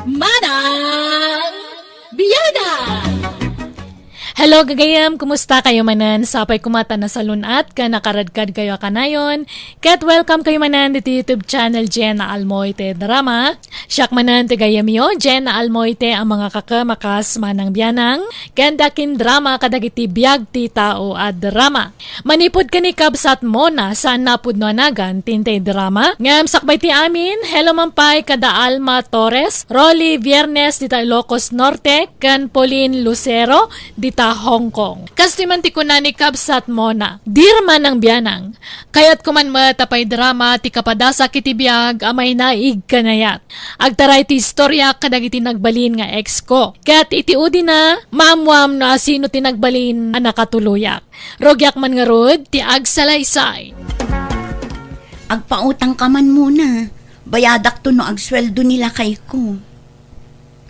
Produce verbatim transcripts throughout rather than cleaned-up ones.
Manang Biyanan! Hello, gagayem! Kumusta kayo manen? Sapay koma ta nasalun-at ken nakaradkad kayo a kanayon. Ket welcome kayo manen diti YouTube channel Jenna Almoite Drama. Siak manen ti gayyemyo, Jenna Almoite, a mangakakem a kas Manang Bianang, ken ti akindrama kadagiti biag ti tao a drama. Manipud ken ni Kabsat Mona, saanna a pudno a nagan ti intay drama. Ngem sakbay ti amin, hello man pay kada Alma Torres, Rolly Viernes dita Ilocos Norte, ken Pauline Lucero dita Hong Kong. Kastoy man ti kuna ni Kabsat Mona, Dear Manang Bianang, kayatko man met a paidrama ti kapadasak iti biag a mainaig ken ayat. Agtaray ti istorya kadagiti nagbalin nga ex ko. Ket iti udina, maammuam no asino ti nagbalin a nakatuloyak. Rugiak man ngarud ti agsalaysay. Agpautangka man Mona. Bayadakto no agsueldo ni lakayko.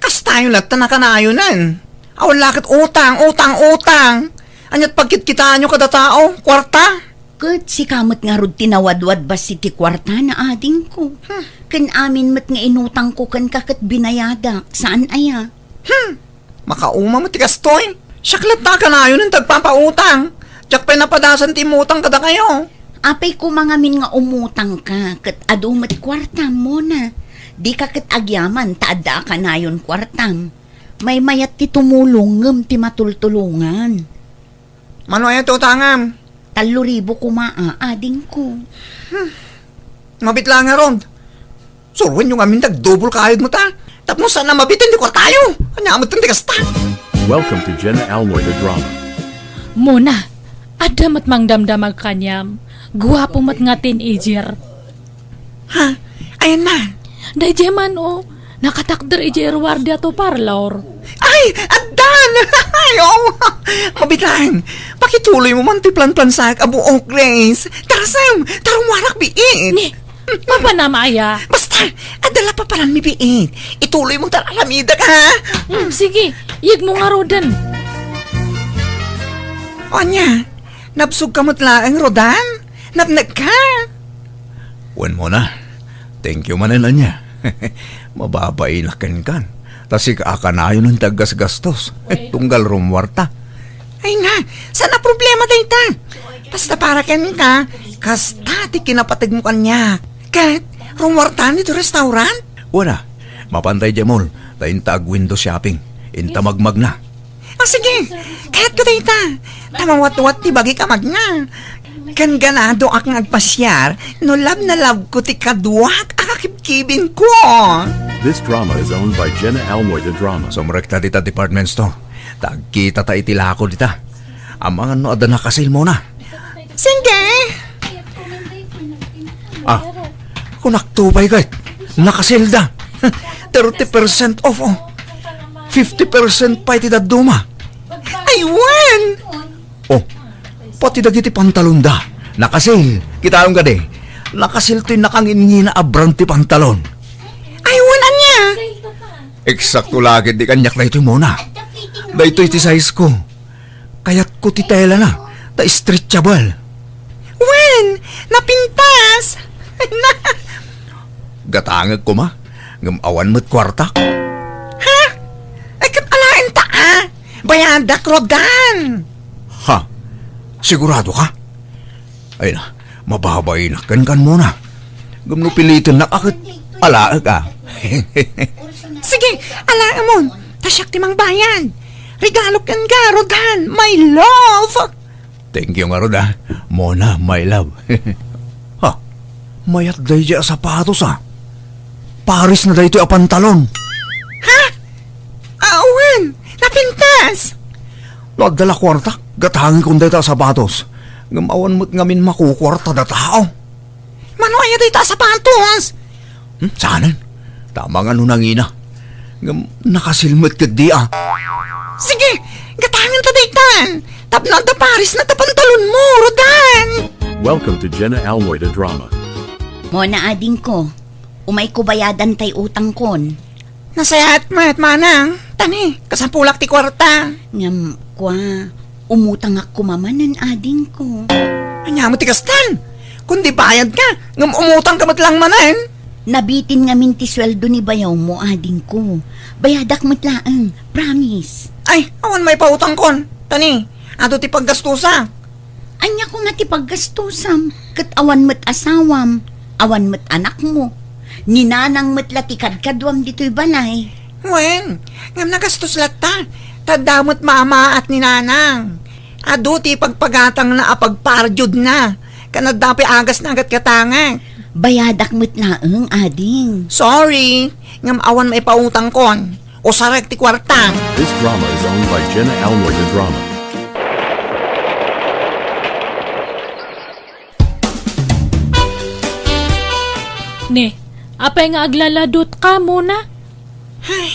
Kastayo latta nakanayonen. Awan la ket utang, utang, utang. Ania't pagkitkitaanyo kada tao, kuarta? Ket sika met ngarud ti nawadwad bassit ti kuarta na adingko. Hmm. Ken amin met nga inutangko kenka ket binayadak, saan aya? Hmm. Makauma met ti kastoy. Siak latta a kanayonen ti agpapautang. Diak pay napadasan ti immutang kadakayo. Apay koma ngamin nga umutangka ket adu met kuartam Mona. Dika ket agyaman ta adda a kanayon kuartam. Maymayat ti tumulong ngem ti matultulongan. Mano aya ti utangam? Tallo ribu koma a, adingko. Hmm. Mabit la ngarud. Suroenyo ngamin ti agdubol kayod met a. Tapno saan a mabiten ti kuartayo. Ania met ti kasta? Welcome to Jenna Almoy the Drama. Mona, adda met mangdamdamag kaniam. Guapo met nga teenager. Ha? Ayan na. Daydiay man, o. Nakatakder idiay ruar diay parlor. Ay, addan! Ay, o. Mabitlang. Pakituloy mo man ti planplansaak a buok, Grace. Tarasem, tarumwarak biit. Ni, papanam aya? Basta, adda la papananmi biit. Ituloy mo ta alamidak, ha? Hmm, sige, iyegmo ngaruden. Ania, nabsogka met laeng, Rodan? Napnekka? Wen Mona, thank you manen ania. Mababainak kenkan. Ta sika a kanayon ti aggasgastos. Tunggal rummuarta. Ay nga, saan a problema dayta? Basta para kenka, kasta ti kinapategmo kaniak. Ket, rummuarta ditoy restaurant? Wen a, mapanta idiay mall, ta inta ag-window shopping. Inta magmagna. Ah, sige. Kayatko dayta. Ta mawatwat ti bagik a magna. Ken ganadoak nga agpasiar no love na love ko ti kaduak a kakibkibin ko. This drama is owned by Jenna Almoy the Drama. Sumrekta dita department store. Ta agkitata iti lako dita. Amangan no adda naka-sale Mona. Sige. Ah, kunakto pay ket. Naka-sale da. Thirty percent off, o. Fifty percent pay ti dadduma. Ay, wen! O, pati dagiti pantalonda. Naka-sale. Kitaem kadi. Naka-sale toy nakangingina a brand ti pantalon. Ay, wen, ania? Eksakto la ket ti kaniak daytoy Mona. Daytoy ti size ko. Kayatko ti telana, ta stretchable. Wen, napintas! Gatangek koma, ngem awan met kuartak. Ha? Ay, ket alaenta, a? Bayadak, Rodan! Ha? Sigurado ka? Ay na, mababainak kenkan Mona. Ngem no pilitennak a ket alaek, a. Sige, alaemon. Ta siak ti mangbayad. Regalo kenka, Rodan, my love. Thank you ngarud, a. Mona, my love. Ha? Mayat daydiay a sapatos, a. Pares na daytoy a pantalon. Ha? Awan, napintas. No adda la kuartak, gatangekon dayta a sapatos. Ngem awan met ngamin makukuarta da tao. Mano aya dayta a sapatos? Hmm, saanen? Tama nga no nangina. Ngem naka-sale met ketdi, a. Sige, gatangenta daytan. Tapno adda pares na ta pantalon mo, Rodan. Welcome to Jenna Almoy the Drama. Mona, adingko, umayko bayadan tay utangkon. Nasayaat met, manang. Tani, kasampulak ti kuarta. Ngem, kua, umutangak koma manen, adingko. Ania met ti kastan? Kundi bayadka, ngem umutangka met lang manen. Nabitin ngamin ti sueldo ni bayawmo, adingko. Bayadak met laeng, promise. Ay, awan maipautangkon. Tani, adu ti paggastusak. Ania koma ti paggastusam? Ket awan met asawam, awan met anakmo. Ni nanang met la ti kadkaduam ditoy balay. Wen, ngem nagastos latta. Ta adda met maamaat ni nanang. Adu ti pagpagatangna a pagpardiodna. Ken adda pay agasna a gatgatangek. Bayadak met laeng, ading. Sorry, ngem awan maipautangkon. Usarek ti kuarta. This drama is owned by Jenna Almoy de Drama. Ne, apay nga aglaladutka, Mona? Ay,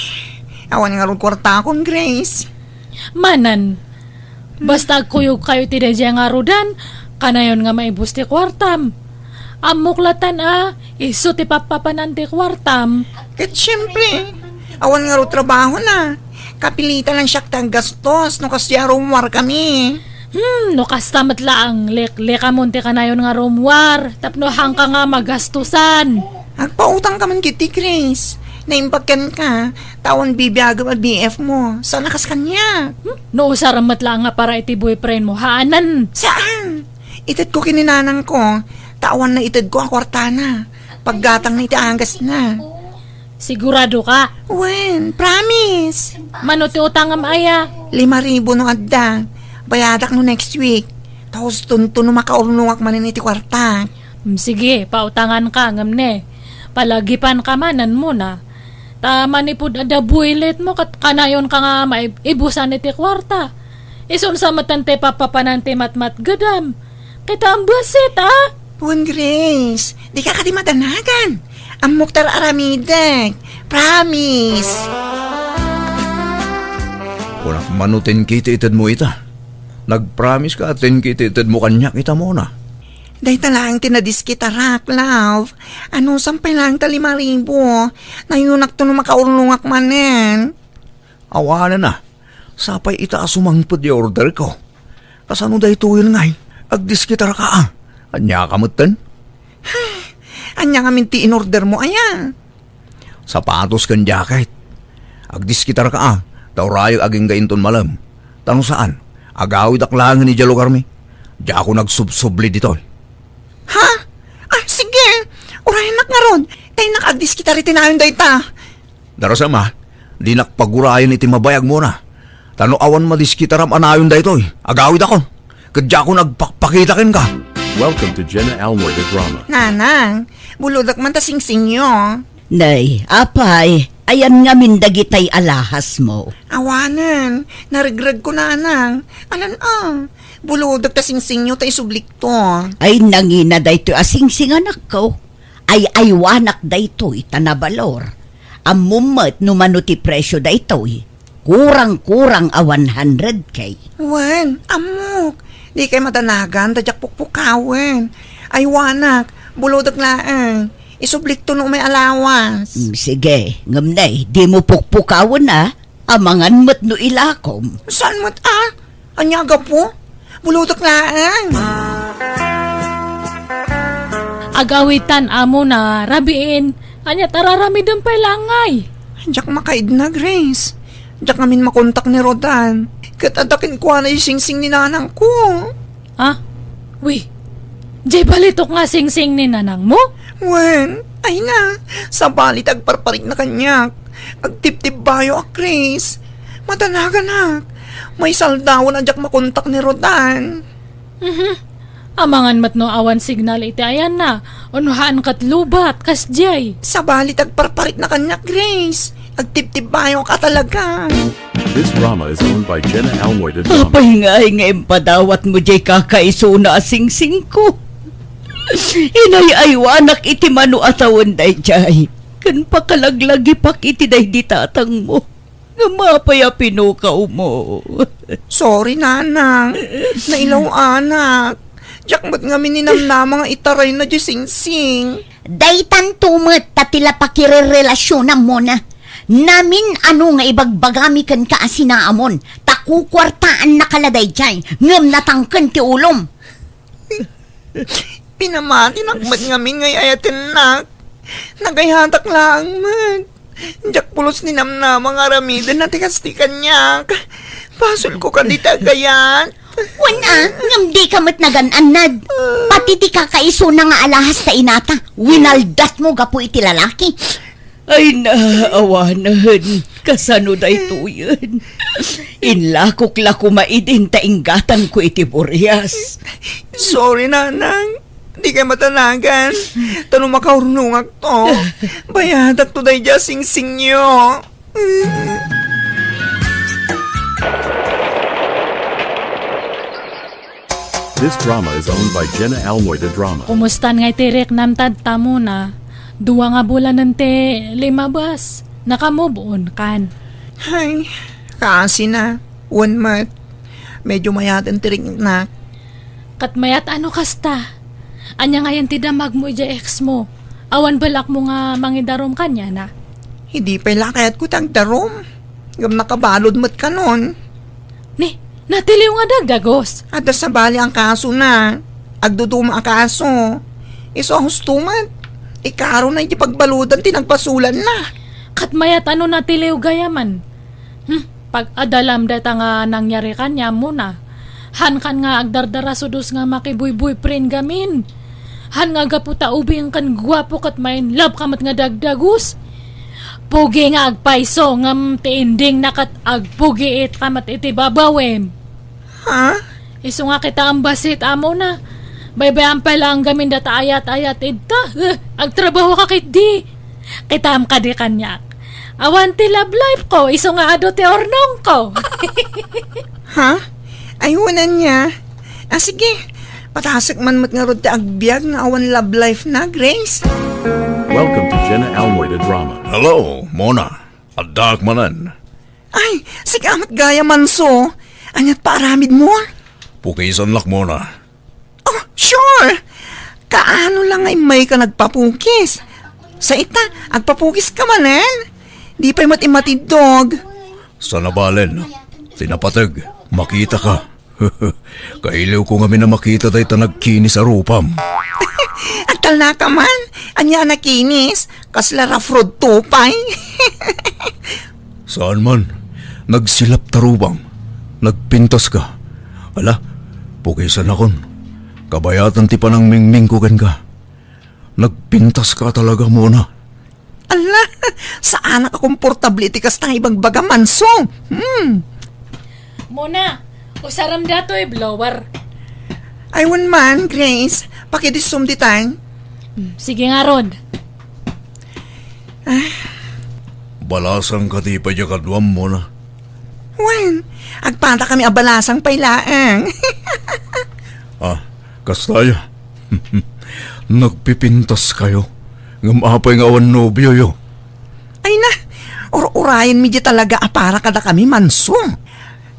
awan ngarud kuartakon, Grace. Manen, basta agkuyogkayo iti daydiay a ngarudan, kanayon nga maibus ti kuartam. Ammok latan a, isu ti pappapanan ti kuartam. Ket siempre, awan ngarud trabahona. Kapilitan lang siak ti aggastos no kasdiay a rummuarkami. Hmm, no kasta met laeng, leklekamon ti kanayon nga rummuar, tapno haanka nga magastusan. Agpautangka man ketdi, Grace. Naimbag kenka, ta awan bibiagem a B F mo, saan a kas kaniak. Hmm? No usarem met laeng nga para iti boyfriend mo, haanen. Saan? Itedko ken ni nanangko, ta awan naitedko a kuartana. Paggatangna iti agasna. Sigurado ka? Wen, promise. Mano ti utangem aya? Lima ribu no adda. Bayadak no next week. Ta hustonto no makaurnongak manen iti kuarta. Mm, sige, pautanganka, ngem ne, palagipanka manen, Mona. Ta manipud adda builit mo, ket kanayonka nga maibusan iti kuarta. Isun sa met ti pappapanan ti matmatgedam. Kita ang busit, ah? Wen, Grace, dika kadi madanagan. Ammok ti ar-aramidek. Promise. Kunak mano, ten K ti itedmo ita. Nagpromise ka, ten K ti itedmo kaniak ita, Mona. Dayta laeng ti nadiskitarak, love. Anusam pay laeng ta lima ribu. Nayunakto no makaurnongak manen. Awanen a, sapay ita a sumangpet ti orderko. Kasano daytoyen ngay? Agdiskitarka a. Ania ka metten? Ania ngamin ti inordermo aya? Sapatos ken jacket. Agdiskitarka a, ta urayek agingga inton malem. Ta no saan, agawidak laengen idiay lugarmi. Diakon agsubsubli ditoy. Ha? Ah, sige. Urayennak ngarud. Ta innak agdiskitar iti nayon dayta. Darasem a, dinak pagurayen iti mabayag, Mona. Ta no awan madiskitaram a nayon daytoy, agawidakon. Ket diakon agpakpakita kenka. Welcome to Jenna Almoy the Drama. Nanang, bulodek man ta singsingyo. Nay, apay, ayan ngamin dagitay alahasmo. Awanen, naregregko, nanang. Alan a, bulodek ta singsingyo ta isublikto. Ay, nangina daytoy a singsing, anakko. Ay-aywanak daytoy ta nabalor. Ammom met no mano ti presio daytoy. Kurang-kurang a one hundred K. Wen, ammok. Dikay madanagan ta diak pukpukawen. Aywanak, bulodek laeng. Isublikto no umay alawas. Mm, sige, ngem nay, dimo pukpukawen a. Amangan met no ilakom. Saan met a? Ania gapu? Bulodek laeng. Agawitan a Mona, rabiin. Ania ta raramidem pay la ngay? Diak makaidna, Grace. Diak ngamin makontak ni Rodan. Ket adda kenkuana ti singsing ni nanangko. Ah? Wi, diay balitok nga singsing ni nanangmo? Wen, ay na, sabali ti agparparikna kaniak. Agtibtibbayo a, Grace. Madanaganak. Maisaldawan a diak makontak ni Rodan. Mhm. Amangan met no awan signal iti ayanna, wenno haan ket lobat, kasdiay. Sabali ti agparparikna kaniak, Grace. Agtibtibbayok a talaga. This drama is owned by Jenna Almoy de Drama. Apay ngay nga impadawatmo diay kakaisuna a singsingko? Inay-aywanak iti mano a tawen daydiay, ken pakalaglagipak iti daydi tatangmo. Ngem apay a pinukawmo? Sorry, nanang. Nailaw-anak. Diak met ngamin ninamnama nga itarayna diay singsing. Daytanto met ta ti la pakirerelasionam, Mona. Namin-ano nga ibagbagami kenka a sinaamon, ta kukuartaannaka la daydiay, ngem natangken ti ulom. Pinamatinak met ngamin nga ay-ayatennak. Nagayatak laeng met. Diak pulos ni namnama nga aramiden na ti kas ti kaniak. Basolko kadi ti agayat. Wen a, ngem dika met nagan-annad. Pati ti kakaisuna nga alahas ta inata, winaldatmo gapu iti lalaki. Ay, naawanen. Kasano daytoyen? Inlakok la koma idin ta inggatanko iti burias. Sorry, Nanang. Dikay matanagan. Ta no makaurnongakto, bayadakto daydiay a singsingio. This drama is owned by Jenna Almoy de Drama. Kumustan nga iti riknam tadta, Mona? Dua nga bulanen ti limabas. Naka-move on kan? Ay, kaasi na. Wen met. Medyo mayaten ti riknak. Ket mayat a no kasta? Ania ngayen ti damagmo idiay ex mo? Awan balakmo nga mangidarum kaniana? Idi pay la kayatko ti agdarum. Ngem nakabalud met kanon. Ni, natiliw nga dagdagus. Adda sabali a kasona. Agduduma a kaso. Isu a husto met. Ikarona iti pagbaludan ti nagbasolanna. Ket mayat a no natiliw gayamen. Hmm, pag-adalam dayta nga nangyari kaniam, Mona. Hankan nga agdardarasudos nga makibuyboyfriend gamin. Han nga gapu ta ubing ken guapo ket ma-in love ka met nga dagdagus. Pugi nga agpayso ngem ti ending na ket agpugiit ka met iti babawem. Ha? Isu nga kitaem bassit, Mona. Baybay-am pay laeng gamin data ayat-ayat idta. Eh, agtrabaho ka ketdi. Kitaem kadi kaniak. Awan ti love life ko, isu nga adu ti urnong ko. Ha? Ay, wen ania. Ah, sige. Patasek man met ngarud ti agbiag nga awan love life na, Grace. Welcome to Jenna Almoy de Drama. Hello, Mona. Addaak manen. Ay, sika met gayam, Manso. Aniat paaramidmo? Pukisannak, Mona. Oh, sure! Kaano la nga immayka nagpapukis? Sa ita, agpapukis ka manen? Di pay met imatiddog. Saan a balen, ti napateg, makita ka. Kailiw ko ngamin a makita dayta nagkinis a rupam. Agtalna ka man? Ania a nakinis? Kasla rough road to pay. Saan man, nagsilap ta rupam. Nagpintas ka. Ala, pukisanakon. Kabayatan ti panangmingming ko kenka. Nagpintas ka talaga, Mona. Ala, saanak a komportable iti kasta nga ibagbaga, Manso. Hmm. Mona, usarem datoy blower. Ay, wen man, Grace. Pakidissum ditan. Hmm, sige ngarud. Ah. Balasang ka ti pay diay kaduam, Mona. Wen, agpadakami a balasang pay laeng. Ah, kasta aya. Nagpipintas kayo. Ngem apay nga awan nobioyo? Ay na, ur-urayenmi diay talaga a para kadakami, Manso.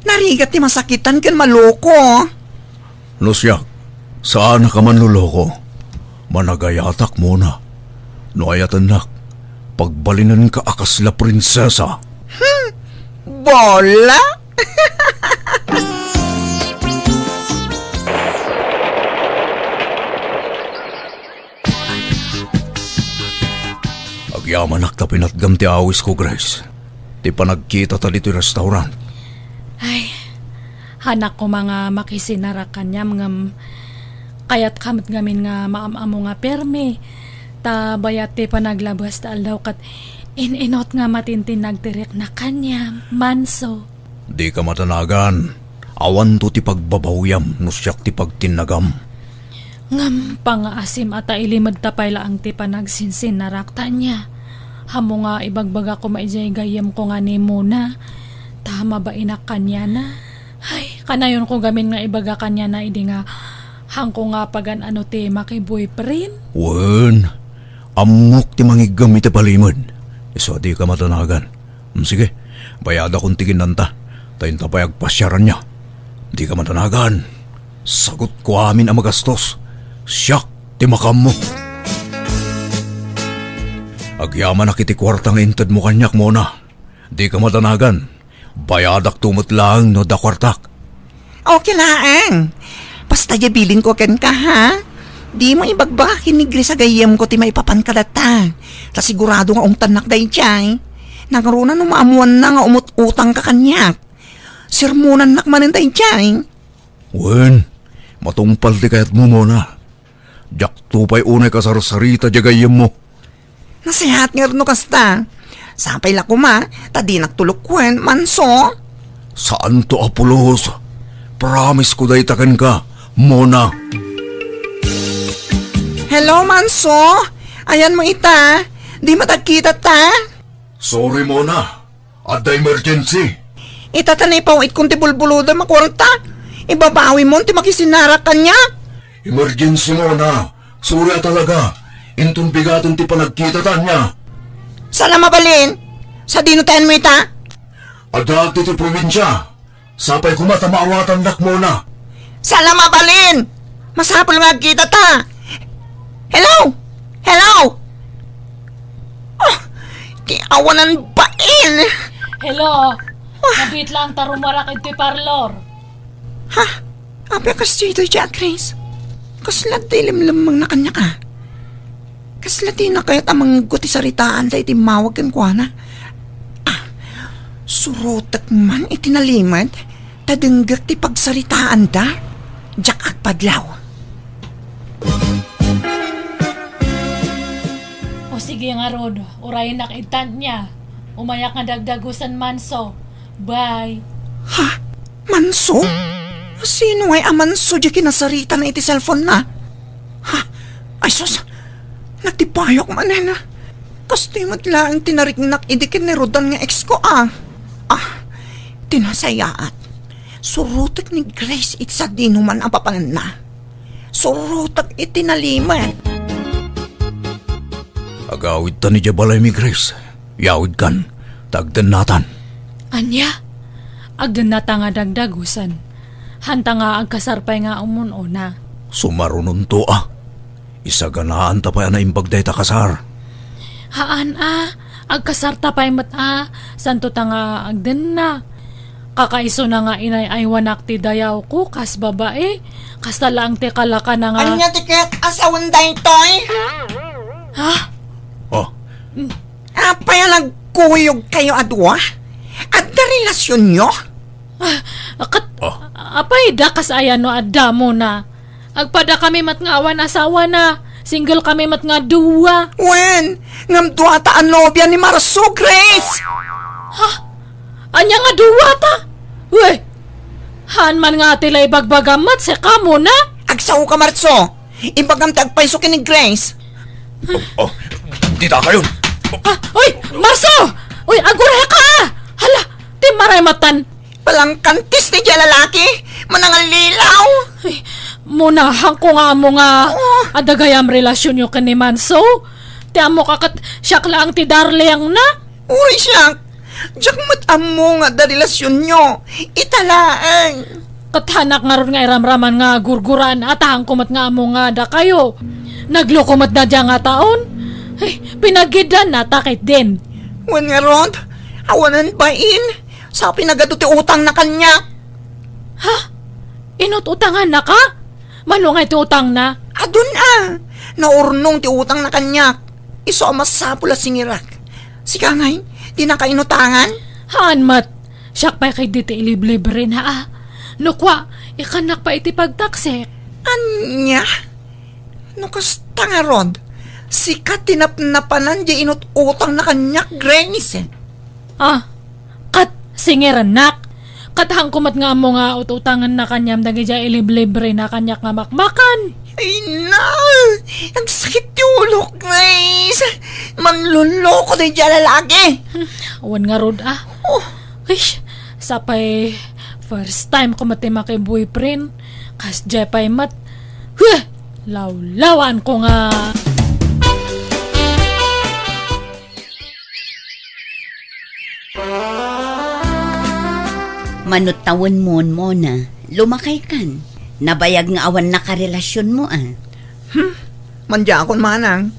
Narigat ti masakitan ken maloko. No siak, saanak a manloloko. Managayatak, Mona. No ayatennak, pagbalinenka a kasla prinsesa. Hmm, bola? Agyamanak ta pinatgam ti awisko, Grace. Ti panagkitata ditoy restaurant. Ay, hanak koma nga makisinarak kaniam ngem kayatka met ngamin nga maam-ammo nga permi. Ta bayat ti panaglabas ta aldaw ket in-inot nga matintinnag ti riknak kaniam, Manso. Dika madanagan. Awanto ti pagbabawiam no siak ti pagtinnagam. Ngem pangngaasim a ta ilimedta pay laeng ti panagsinsinarak ta ania? Ammo nga ibagbaga koma idiay gayyemko nga ni Mona, ta mabainak kaniana. Ay, kanayonko gamin nga ibaga kaniana idi nga haanko nga pagan-ano ti makiboyfriend? Wen, ammok ti mangiggem iti balimed. Isu a dika madanagan. Mm, sige, bayadakon ti kinnanta, ta inta pay agpasiaranna. Dika madanagan. Sagutko amin a magastos. Siak ti makaammo. Agyamanak iti kuarta nga intedmo kaniak, Mona. Dika madanagan. Bayadakto met laeng no adda kuartak. Okay laeng. Basta diay bilinko kenka, ha? Dimo ibagbaga ken ni Grace a gayyemko ti maipapan kadata. Ta sigurado nga ungtannak daydiay. Nangruna no maammoanna nga umut-utangka kaniak. Sermonannak manen daydiay. Wen, matungpal ti kayatmo, Mona. Diakto pay unay kasarsarita diay gayyemmo. Nasayaat ngarud no kasta. Sapay la koma, ta dinak tulokuen, Manso. Saanto a pulos. Promise ko dayta kenka, Mona. Hello, Manso. Ayanmo ita. Di matagkita ta? Sorry, Mona. Adda emergency. Ita ta naipaw-itkon ti bulbulodem a kuarta. Ibabawimon ti makisinarak kaniak. Emergency, Mona. Sorry a talaga. Inton bigaten ti panagkitata ania. Saan a mabalin? Sadino ti ayanmo ita? Addaak ditoy probinsia. Sapay koma ta maawatannak, Mona. Saan a mabalin? Masapul nga agkitata. Hello? Hello? Oh, ti awanan bain. Hello? Ah. Nabit lang ta rumuarak iti parlor. Ha? Apay a kas ditoy, Grace? Kasla ti limlemmengna kaniak a? Kasla ti nakayat a mangegko ti saritaanda iti immawag kenkuana? Ah, surotek man iti nalimed, ta denggek ti pagsaritaanda. Diak agpadlaw. O sige ngarud, urayennak ita nia. Umayak nga dagdagusen, Manso. Bye. Ha? Manso? Sino ngay a Manso diay kinasaritana iti cellphone-na? Ha? Ay sus, nagtibayok manen. Kastoy met laeng ti nariknak idi ken ni Rodan nga ex ko a. Ah, ti nasayaat. Surotek ni Grace iti sadinoman a papananna. Surotek iti nalimed. Agawidtan idiay balaymi, Grace. Yawidkan, ta agdennatan. Ania? Agdennata nga dagdagusen. Hanta nga agkasar pay nga umun-una. Sumarunonto a. Isaganaanta pay a naimbag dayta kasar. Haan a, agkasarta pay met a, santo ta nga agdenna. Kakaisuna nga inay-aywanak ti dayawko kas babai, kasta laeng ti kalakana nga. Ania ti ket a sawen daytoy? Ha? Oh. Apay a nagkuyogkayo a dua? Adda relasionyo? Ah, ket, oh, apay da kas aya no adda Mona? Agpada kami met nga awan asawana. Single kami met nga dua. Wen, ngem duata a nobia ni Marso, Grace. Ha? Ania nga duata? Wen, haan man nga ti la ibagbagam met, sika Mona? Agsaoka, Marso. Ibagam ti agpayso ken ni Grace. Oh, oh, dita kayon. Ah, uy, Marso! Uy, agurayka! Hala, ti maray matan. Palangkantis ti dia lalaki, manangallilaw. Ay, Mona, haanko nga ammo nga, oh, adda gayam relasionyo ken ni Manso. Ti ammok a ket siak laeng ti darlingna. Uray siak, diak met ammo nga adda relasionyo. Ita laeng. Ket haanak ngarud nga iramraman nga gurguraan a ta haanko met nga ammo nga adakayo. Nagloko met da dia nga taon. Ay, pinagiddan na ta ketdin. Wen ngarud, awanen bain. Sa pinagadu ti utangna kaniak. Ha? Inut-utangannaka? Mano nga iti utangna? Adun a. Naurnong ti utangna kaniak. Isu a masapul a singirak. Sika ngay, dinaka inutangan? Haan met. Siak pay ketdi ti iliblibrena a. No kua, ikannak pay iti pagtaksik. Ania? No kasta ngarud, sika ti napnapanan diay inut-utangna kaniak, Grace. Ah, ket singirennak. Ket haanko met nga ammo nga ut-utangenna kaniam dagidiay iliblibrena kaniak nga makmakan. Ay na! Agsakit ti ulok, Grace! Manloloko daydiay a lalaki! Hmm, awan ngarud a. Oh. Ay, sapay first time ko met ti maki-boyfriend. Kasdiay pay met. Huh! Lawlawaanko nga. Mano tawenmon, Mona, lumakaykan. Nabayag nga awan nakarelasionmo a. Hmm, mandiakon manang.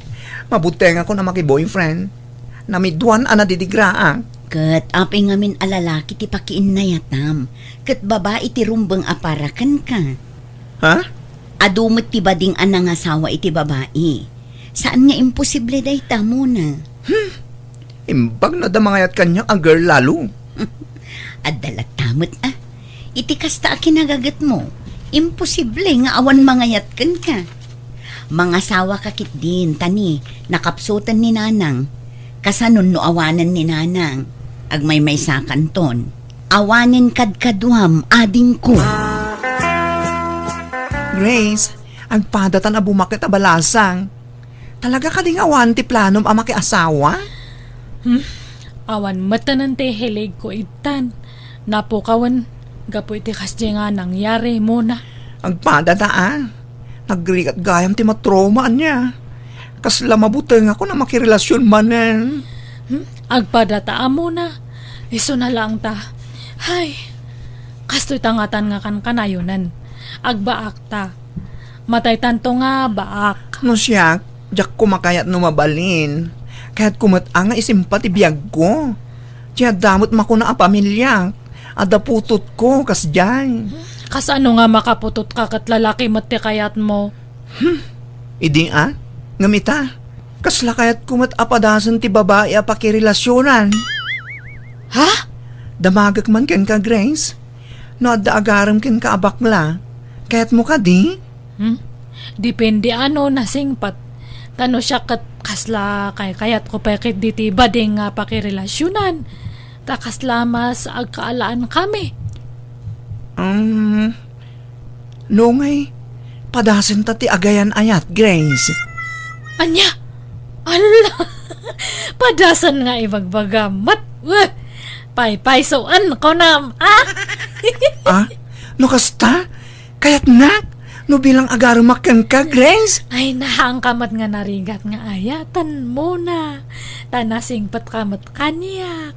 Mabutengakon a maki-boyfriend. Namiduan a nadidigraak. Ket apay ngamin a lalaki ti pakiinnayatam, ket babai ti rumbeng a para kenka. Ha? Adu met ti bading a nangasawa iti babai. Saan nga imposible dayta, Mona. Hmm. Imbag no adda mangayat kaniak a girl lalo. Adda latta met a. Iti kasta a kinagagetmo, imposible nga awan mangayat kenka. Mangasawaka ketdin, ta ni, nakapsuten ni Nanang. Kasano no awanen ni Nanang? Agmaymaysakanton. Awanen kadkaduam, adingko. Grace, agpadatan a bumakit a balasang. Talaga kadi nga awan ti planom a makiasawa? Hmm, awan metten ti hiligko ittan. Napukawen gapu iti kasdiay nga nangyari, Mona. Agpadata a. Nagrigat gayam ti matrauma ania. Kasla mabutengakon a makirelasion manen. Hmm? Agpadata a, Mona. Isuna laeng ta. Hay, kastoy ta ngatan nga kankanayonen. Agbaakta. Mataytanto nga baak. No siak, diak ko makayat no mabalin. Kayatko met a nga isimpa ti biagko. Ti adda met makuna a pamiliak. Adda putotko, kasdiay. Kasano nga makaputotka ket lalaki met ti kayatmo? Hmm. Idi a? Ngem ita, kasla kayatko met a padasen ti babai a pakirelasionan. Ha? Damagek man kenka, Grace. No adda agarem kenka a bakla, kayatmo kadi? Hmm? Depende a no nasingpet. Ta no siak ket kasla kaykayatko pay ketdi ti bading nga pakirelasionan. Ta kasla mas agkaalaankami. Um, no ngay, padasenta ti agayan-ayat, Grace. Ania? Alla! Padasen nga ibagbagam met. Weh! Paypaysoen, kunam, ah? Ah? No kasta? Kayatnak no bilang agaremak kenka, Grace? Ay, nahaanka met nga narigat nga ayaten, Mona. Ta nasingpetka met kaniak.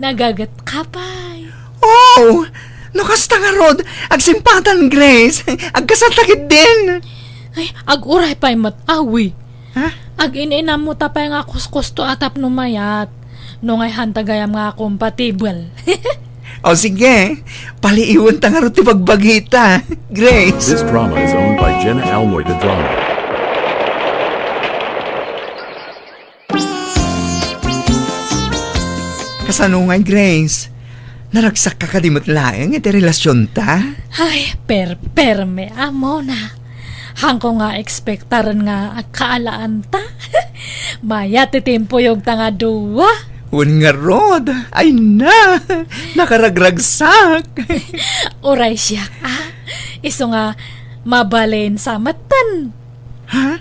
Nagagetka pay. Oh! No kasta ngarud, agsimpatan, Grace. Agkasarta ketdin. Ay, aguray pay met, awi. Ha? Agin-inammo ta pay nga kuskusto a tapno mayat. No ngay hanta gayam nga compatible. O sige, paliiwen ta ngarud ti bagbagita, Grace. This drama is owned by Jenna Almoy the Drama. Kasano ngay, Grace? Naragsakka kadi met laeng iti relasionta? Ay, perperme a, Mona. Haanko nga ekspektaren nga agkaalaanta. Mayat ti timpuyogta nga dua. Wen ngarud, ay na, nakaragragsak. Uray siak, ah. Isu nga mabalin sa metten. Ha?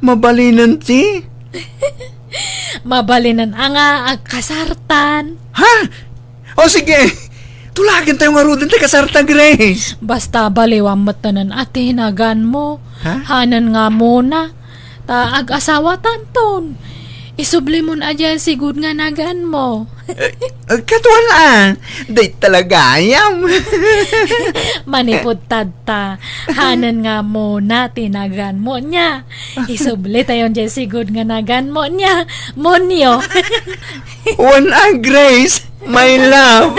Mabalinen ti? Mabalinen a nga agkasartan. Ha? O sige, tulagentayo ngaruden ti kasarta, Grace. Basta baliwam metten a ti naganmo. Ha? Hanen nga Mona. Ta ag-asawatanton. Isublimon a diay sigud nga naganmo. Eh, eh, katuan a. Dayta la gayam. Manipud tadta. Hanen nga Mona ti naganmo nia. Isublitayon diay sigud nga naganmo nia. Monyo. Wen a, Grace, my love.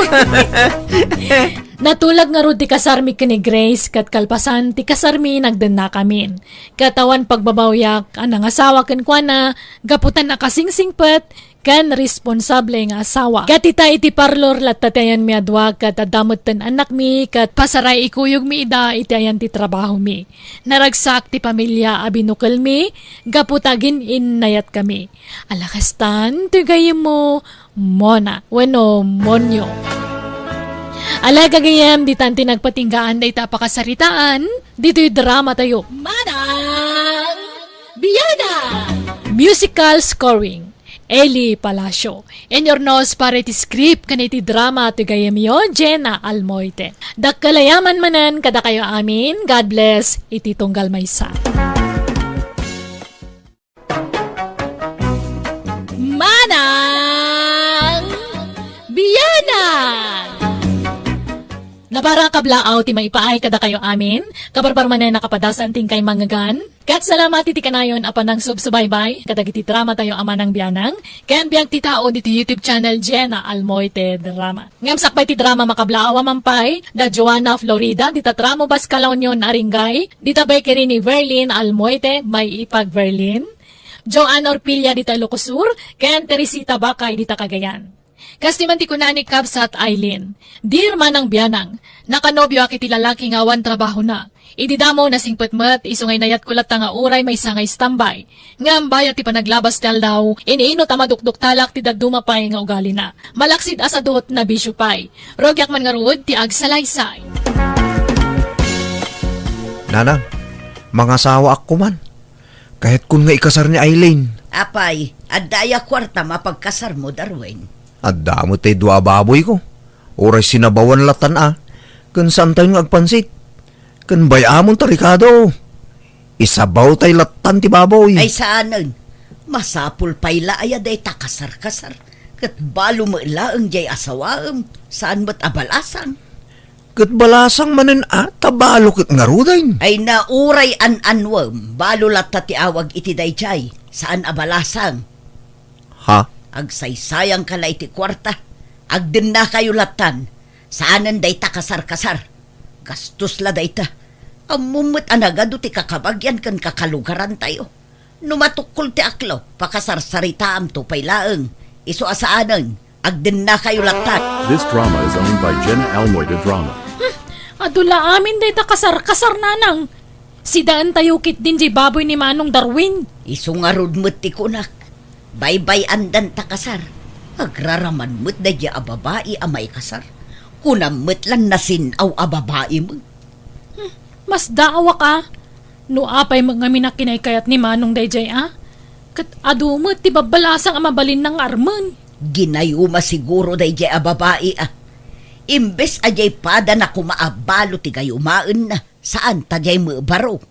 Natulag ngarud ti kasarmi ken ni Grace, ket kalpasan ti kasarmi, nagdennakamin. Ket awan pagbabawiak a nangasawa kenkuana, gapu ta nakasingsingpet ken responsable nga asawa. Ket ita iti parlor latta ti ayanmi a dua, ket adda metten annakmi, ket pasaray ikuyogmi ida iti ayan ti trabahomi. Naragsak ti pamilia a binukelmi, gapu ta agin-innayatkami. Ala kastan ti gayyemmo, Mona wenno Monyo. Ala gagayyem, ditan ti nagpatinggaan dayta a pakasaritaan, ditoy drama tayo. Manang Biana! Musical scoring, Eli Palacio. Inurnos para iti script ken iti drama ti gayyemyo, Jenna Almoite. Dakkel a yaman manen kadakayo amin. God bless iti tunggal maysa. Manang Biana! Para kablaaw ti maipaay kadakayo amin, kabarbar manen a kapadasan ti inkay mangngegan. Ket salamat iti kanayon a panangsubsubaybay kadagiti dramatayo a manang bianang ken biag ti tao ditoy YouTube channel Jenna Almoite Drama. Ngem sakbay ti drama makablaaw a mampay, da Joanna Florida, dita tramo Bas, La Union, Aringay, dita bakery ni Verlin Almoite, may ipag Verlin, Joanne Orpilla dita Ilocos Sur, ken Teresita Bacay dita Cagayan. Kas ti man ti kuna ni Kabsat Aileen, "Dear manang bianang, nakanobioak iti lalaki nga awan trabahona. Idi damo nasingpet met, isu nga inayatko latta nga uray maysa nga istambay. Ngem bayat ti panaglabas ti aldaw, iniinut a madukduktalak ti dadduma pay nga ugalina. Malaksid a sadut, nabisio pay. Rugiak man ngarud ti agsalaysay." Nanang, mangasawaak koman. Kayatkon nga ikasar ni Aileen. Apay, adda aya kuartam a pagkasarmo, Darwin? Adda met ti dua a baboyko. Uray sinabawan latan a, ken saantayon nga agpansit. Ken bay-amon ta rikado. Isabaw tay latan ti baboy. Ay, saanen. Masapul pay la aya dayta kasarkasar. Ket balo met laeng jay asawaem. Saan met a balasang. Ket balasang manen a, ta balo ket ngaruden. Ay na, uray an-anuem, balo latta ti awag iti dayjay. Saan a balasang. Ha? Agsaysayangka la iti kuarta. Agdennakayo lattan. Saanen dayta kasarkasar. Gastos la dayta. Ammom met a nagadu ti kakabagian ken kakalugarantayo. No matukkol ti aklo, pakasarsaritaamto pay laeng. Isu a saanen, agdennakayo lattan. This drama is owned by Jenna Almoida Drama. Hmm, adu la amin dayta kasarkasar, nanang. Sidaentayo ketdin jay baboy ni Manong Darwin. Isu ngarud met ti kunak. Baybay-andan ta kasar. Agraraman met daydi a babai a maikasar. Kunam met lan nasin-aw a babai met. Hmm, masdaawak a. No apay met ngamin a kinaykayat ni Manong dayjay a, ket adu met ti babbalasang a mabalinna nga armen. Ginayuma siguro dayjay a babai a. Imbes a jay padana koma a balo ti gayumaenna, saan ta jay met baro.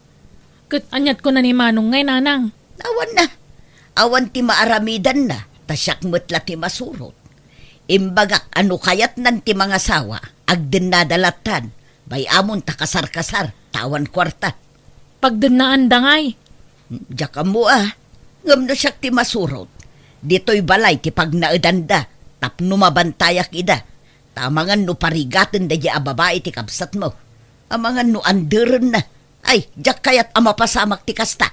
Ket aniat kuna ni Manong ngay, nanang? Awan na. Awan ti maaramidanna, ta siak met la ti masurot. Imbagak a no kayatnan ti mangasawa, agdennada lattan. Bay-amon ta kasarkasar, ta awan kuarta. Pagdennaanda ngay? Diak ammo a. Ngem no siak ti masurot, ditoy balay ti pagnaedanda tapno mabantayak ida. Ta amangan no parigaten daydi a babai ti kabsatmo. Amangan no anderenna. Ay, diak kayat a mapasamak ti kasta.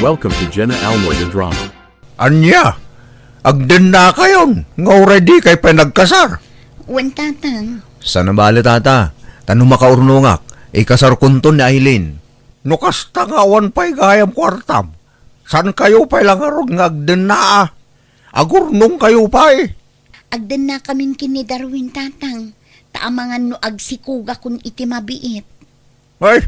Welcome to Jenna Almoida Drama. Ania? Agdennakayon nga uray dikay pay nagkasar? Wen, tatang. Saan a bale, tata. Ta no makaurnongak, ikasarkonton ni Aileen. No kasta nga awan pay gayam kuartam, saankayo pay la ngarud nga agdenna a? Agurnongkayo pay. Agdennakamin ken ni Darwin, tatang, ta amangan no agsikugakon iti mabiit. Ay,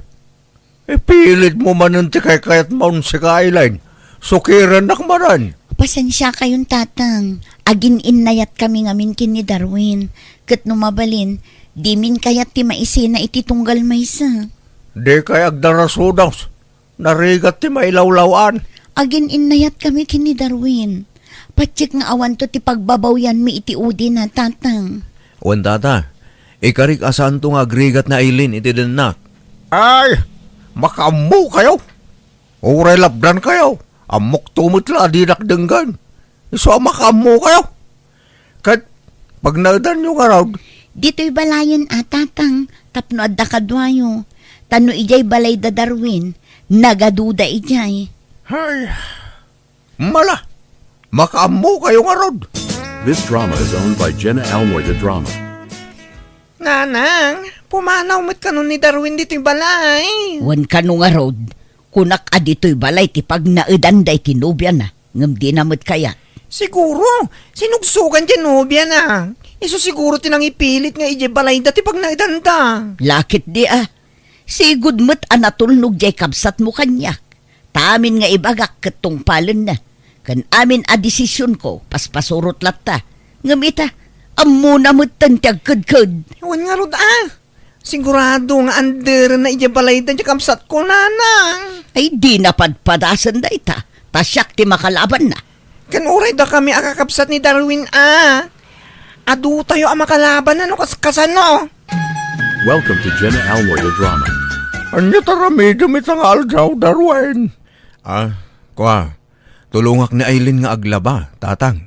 ipilitmo manen ti kaykayatmon, sika, Aileen. Sukirennak manen. Pasensiakayon, tatang. Agin-innayatkami ngamin ken ni Darwin. Ket no mabalin, dimin kayat ti maisina iti tunggal maysa. Dikay agdarasudos. Narigat ti mailawlaw-an. Agin-innayatkami ken ni Darwin. Patiek nga awanto ti pagbabawyanmi iti udina, tatang. Wen, tata, ikarik a saanto nga agrigat ni Aileen iti dennak. Ay, makaammokayo. Uray labdankayo, ammokto met la a dinak denggen. Isu a makaammokayo. Ket pagnaedanyo ngarud? Ditoy balayen a, tatang, tapno adda kaduayo. Ta no idiay balay da Darwin, nagaduda idiay. Ay, mala, makaammokayo ngarud. This drama is owned by Jenna Almoida Drama. Nanang, pumanaw met kano ni Darwin ditoy balay. Wen kano ngarud, kunak a ditoy balay ti pagnaedanda iti nobiana, ngem dina met kayat. Siguro, sinugsogan ti nobiana. Isu siguro ti nangipilit nga idiay balayda ti pagnaedanda. Lakit di a. Sigud met a natulnog diay kabsatmo kaniak. Ta amin nga ibagak ket tungpalenna. Ken amin a desisionko, paspasurot latta. Ngem ita, ammona metten ti agkedked. Wen ngarud a. Sigurado nga anderenna idiay balayda ti kabsatko, nanang. Ay, dina padpadasen dayta. Ta siak ti makalabanna. Ken uray dakami a kakabsat ni Darwin a. Adutayo a makalabanna no kas-, kasano? Welcome to Jenna Almoy the Drama. Ania ti aramidem ita nga aldaw, Darwin? Ah, kua, tulongak ni Aileen nga aglaba, Tatang.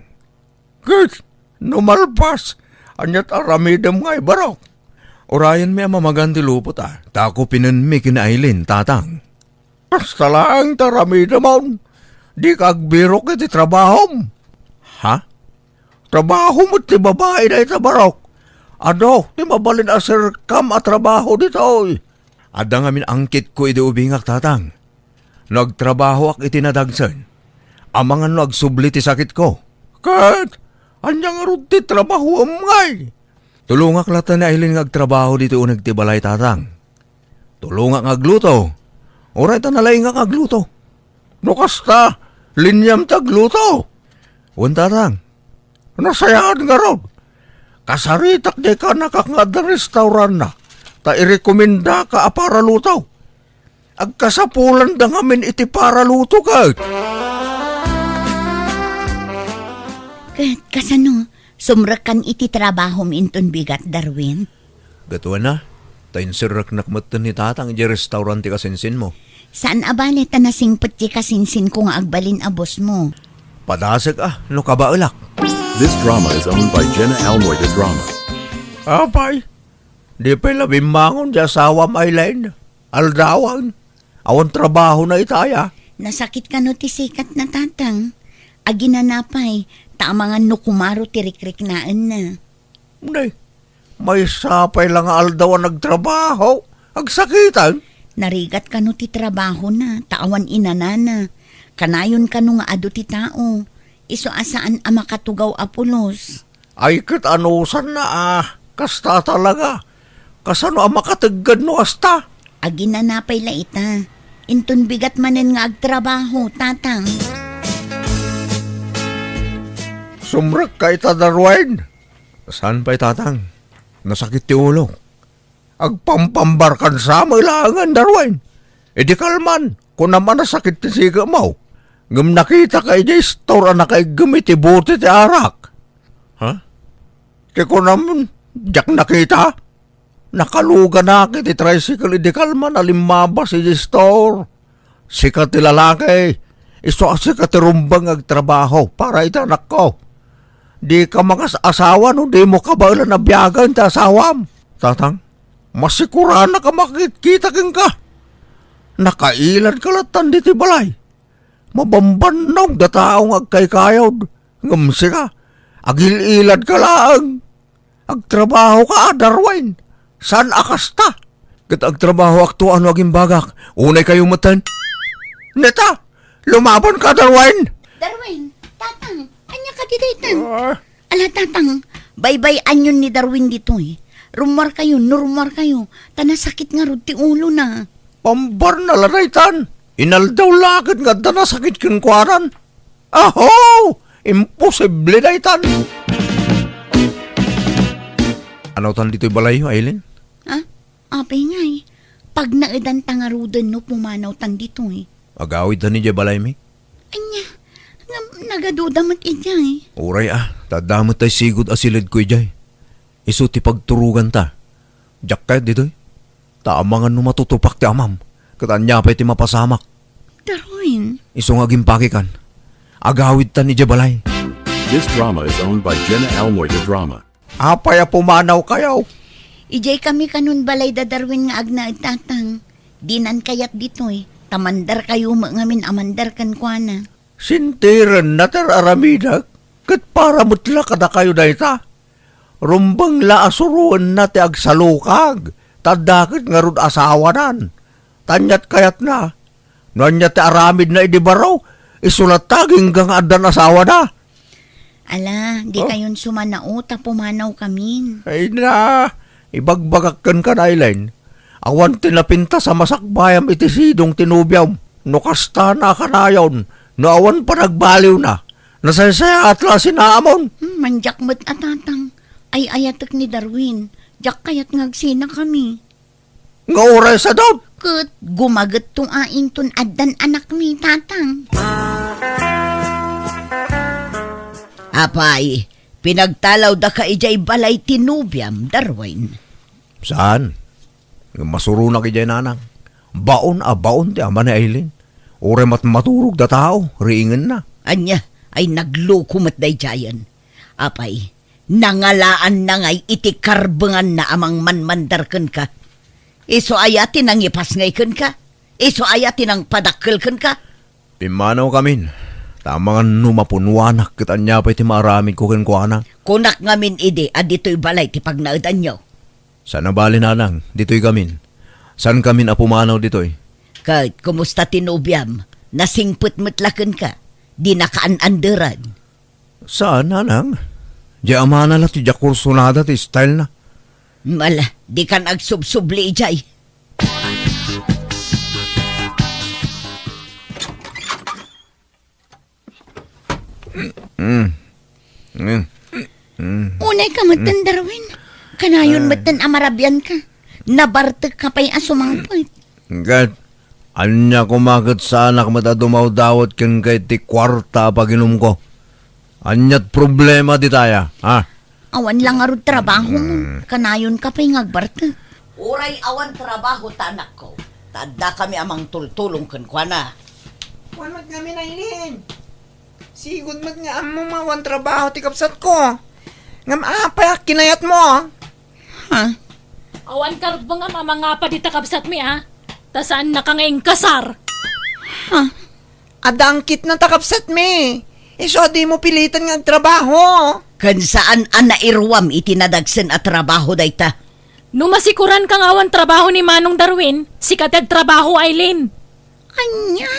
Ket, no malpas, ania ti aramidem nga ibarok? Urayenmi a mamagan ti lupot a, ta kupinenmi ken ni Aileen, Tatang. Kasta laeng ti aramidemon. Dika agbirok iti trabahom. Ha? Trabaho met ti babai dayta barok. Adu ti mabalin a serkam a trabaho ditoy. Adda ngamin angkitko idi ubingak, Tatang. No agtrabahoak iti nadagsen, amangan no agsubli ti sakitko. Ket, ania ngarud ti trabahoem ngay? Tulongak latta ni Aileen nga agtrabaho ditoy uneg ti balay, Tatang. Tulongak nga agluto. Uray ta nalaingak nga agluto. No kasta, liniam ti agluto. Wen, Tatang. Nasayaat ngarud. Kasaritak diay kanakak nga adda restauranna, ta irekomendaka a paraluto. Agkasapulanda ngamin iti paraluto ket. Ket kasano, sumrekkan iti trabahom inton bigat, Darwin? Gaduana, ta inserreknak metten ni Tatang idiay restaurant ti kasinsinmo. Saan a bale ta nasingpet ti kasinsinko nga agbalin a bossmo. Padasek a, no kabaelak. This drama is owned by Jenna Almoy the Drama. Apay, di pay la bimmangon ti asawam, Aileen. Aldawan. Awan trabahona ita aya. Nasakit kano ti sikatna, Tatang? Aginana pay, ta amangan no kumaro ti rikriknaenna. Nay, maysa pay la nga aldaw a nagtrabaho, agsakitan? Narigat kano ti trabahona, ta awan inanana. Kanayon kano nga adu ti tao, isu a saan a makatugaw a pulos. Ay, ket anusanna a kasta talaga. Kasano a makategged no kasta? Aginana pay la ita. Inton bigat manen nga agtrabaho, Tatang. Sumrekka ita, Darwin? Saan pay, Tatang? Nasakit ti ulok. Agpampambarkan sa met laengen, Darwin. Idi kalman, kunam a nasakit ti sikemo. Ngem nakitaka idiay store a nakaiggem iti bote ti arak. Ha? Ti kunam, diak nakita? Nakaluganak iti tricycle idi kalman a limmabas idiay store. Sika ti lalaki, isu a sika ti rumbeng nga agtrabaho para iti anakko. Dika mangas-asawa no dimo kabaelan a biagen ti asawam. Tatang, masikuranak a makitkita kenka. Nakailadka lattan ditoy balay. Mabambannog da tao nga agkaykayod, ngem sika, agil-iladka laeng. Agtrabahoka, Darwin. Saan a kasta? Ket agtrabahoakto no agimbagak. Unay kayo metten. Neta, lumabanka, Darwin. Darwin, Tatang, ania kadi daytan? Ah. Ala, Tatang, baybay-anyon ni Darwin ditoy. Rummuarkayo, no rummuarkayo, ta nasakit ngarud ti ulona. Pambarna la daytan. Inaldaw la ket nga adda nasakit kenkuanan. Aho! Imposible daytan! Anawtan ditoy balayyo, Aileen? Ha? Apay ngay, pagnaedanta ngaruden no pumanawtan ditoy. Agawidtan idiay balaymi? Ania, ngem nagaduda met idiay. Uray a, ta adda met tay sigud a siledko idiay. Isu ti pagturoganta. Diak kayat ditoy. Ta amangan no matutupak ti amam, ket ania pay ti mapasamak? Darwin. Isu nga agimpakikan. Agawidtan idiay balay. This drama is owned by Jenna Almoy the Drama. Apay a pumanawkayo? Idiay kami kanon balay da Darwin nga agnaed, Tatang. Dinan kayat ditoy, ta mandarkayo met ngamin a mandar kenkuana. Sintirenna ti ar-aramidek, ket para met la kadakayo dayta. Rumbeng la a suroenna ti agsalukag, ta adda ket ngarud asawanan. Ta aniat kayatna, no ania ti aramidna idi baro, isu latta agingga nga addan asawana. Ala, di Oh. kayon sumanao ta pumanawkamin. Ay na, ibagbagak kenka, Aileen. Awan ti napintas a masakbayam iti sidong ti nobiam. No kasta, nakanayon, no awan panagbaliwna, nasaysayaat la a sinaamon. Hmm, mandiak met a, Tatang. Ay-ayatek ni Darwin. Diak kayat nga agsinakami. Nga uray sadot? Ket gumagetto a inton addan anakmi, Tatang. Apay, pinagtalawdaka idiay balay ti nobiam, Darwin? Saan? Ngem masuronak idiay, nanang. Baon a baon ti ama ni Aileen. Uray met maturog da tao, riingenna. Ania, ay nagloko met daydiayen. Apay, nangalaanna ngay iti karbenganna a mangmanmandar kenka. Isu aya ti nangipas ngay kenka? Isu aya ti nangpadakkel kenka? Pimmanawkamin, ta amangan no mapunuanak ket ania pay ti maaramidko kenkuana. Kunak ngamin idi a ditoy balay ti pagnaedanyo. Saan a bali, nanang, ditoykamin. Saankamin a pumanaw ditoy. Ket kumusta ti nobiam? Nasingpet met la kenka? Dinaka an-anderan? Saan, nanang. Diay amana la ti diak kursunada ti style na. Mala, dikan agsubsubli idiay. Mm. Mm. Mm. Unay ka metten, Darwin. Kanayon Ah. metten a marabian ka. Nabartek ka pay a sumangpet. Ket, ania koma ket saanak met a dumawdawat kenka iti kuarta a paginumko? Aniat problema ditaya, ha? Awan la ngarud trabaho mo. Hmm. Kanayon ka pay nga agbartek. Uray awan trabaho ta anakko, ta addakami a mangtultulong kenkuana. Wan met ngamin, Aileen. Sigud met nga ammom nga awan trabaho ti kabsatko. Ngem apay a kinayatmo? Ha? Awan karbengam a mangapa dita kabsatmi, a? Ta saannaka nga inkasar. Ha? Adda angkitna ta kabsatmi. Isu a dimo piliten nga agtrabaho. Ken saan a nairuam iti nadagsen a trabaho dayta. No masikuranka nga awan trabaho ni Manong Darwin, sika ti agtrabaho, Aileen. Ania?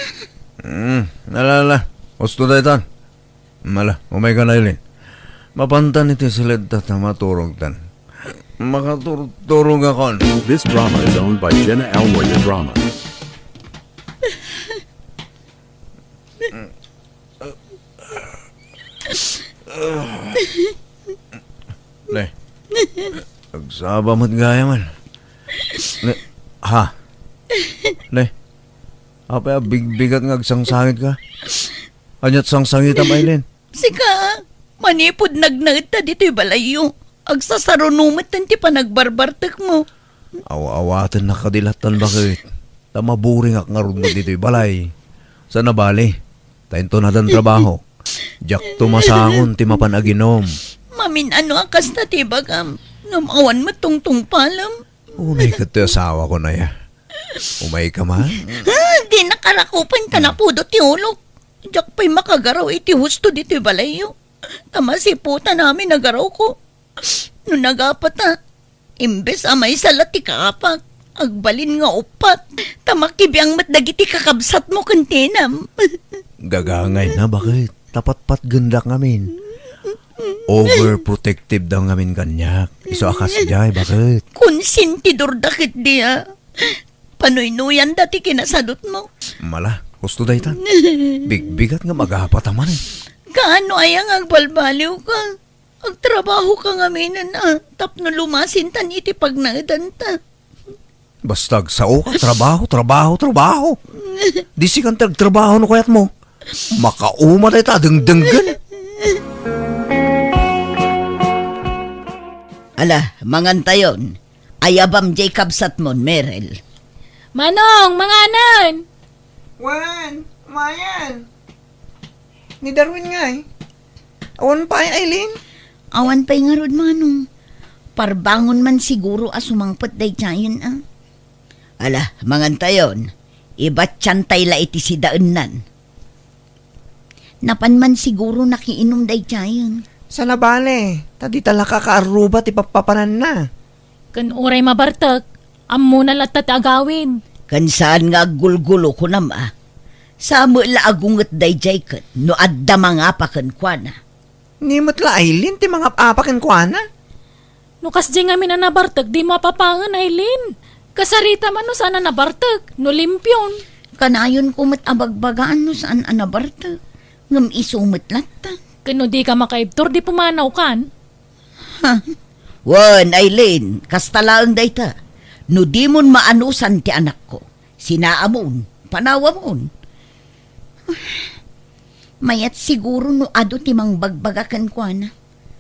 Hmm, ala, ala. Husto daytan. Mala, umaykan, Aileen. Mapantan iti siledta ta maturogtan. Makaturturogakon. This drama is owned by Jenna Elroy Drama. Ne. Agsaba met gayam. Ne. Ha? Ne. Apay a bigbigat nga agsangsangit ka? Aniat sangsangitam, Aileen? Sika, manipud nagnaedta ditoy balayyo, agsasaruno metten ti panagbarbartekmo. Aw-awatennak kadi lattan, baket. Ta maburingak ngarud ditoy balay. Saan a bali, ta inton addan trabaho, diakto masangon ti mapan aginom. Mamin-ano a kasta ti ibagam, ngem awan met tungtungpalem. Unay ket ti asawako, Naya. Umayka man. Ah, di nakarakupan ta napudo ti ulok. Diak pay makagaraw iti husto ditoy balayyo. Ta masiputan amin a garawko. No nagapata, imbes a maysa la ti kaapak, agbalin nga uppat, ta makibiang met dagiti kakabsatmo ken tinam. Gagangayna, baket? Ta patpatgendak ngamin. Overprotective da ngamin kaniak. Isu a kasdiay, baket? Konsentidorda ketdi a. Panuynuyanda ti kinasadutmo. Mala, husto dayta. Bigbigat nga magapata man. Kaano aya nga agbalbaliwka? Agtrabahoka ngaminen a tapno lumasintan iti pagnaedanta. Basta agsaoka, trabaho, trabaho, trabaho. Di sikan ti agtrabaho no kayatmo. Makauma dayta a dengdenggen. Ala, mangantayon. Ayabam diay kabsatmon, Merel. Manong, manganen! Wen, umayen. Ni Darwin ngay. Awan pay, Aileen? Awan pay ngarud, Manong. Parbangon man siguro a sumangpet daydiayen a. Ala, mangantayon. Ibatiantay la iti sidaennan. Napan man siguro nakiinum daydiayen. Saan a bale, ta dita la kakaarruba ti pappapananna. Ken uray mabartek, ammona latta ti agawid. Ken saan nga aggulgulo, kunam a. Sa met la agunget daydiay ket no adda mangapa kenkuana. Ni met la Aileen ti mangap-apa kenkuana? No kasdiay ngamin a nabartek, dimo apapangen, Aileen. Kasarita man no saan a nabartek, no limpion. Kanayonko met a bagbagaan no saan a nabartek, ngem isu met latta. Ken no dika makaibtur, di pumanawkan. Ha? Wen, Aileen, kasta laeng dayta. No dimon maanusan ti anakko, sinaamon, panawamon. Mayat siguro no adu ti mangbagbaga kenkuana.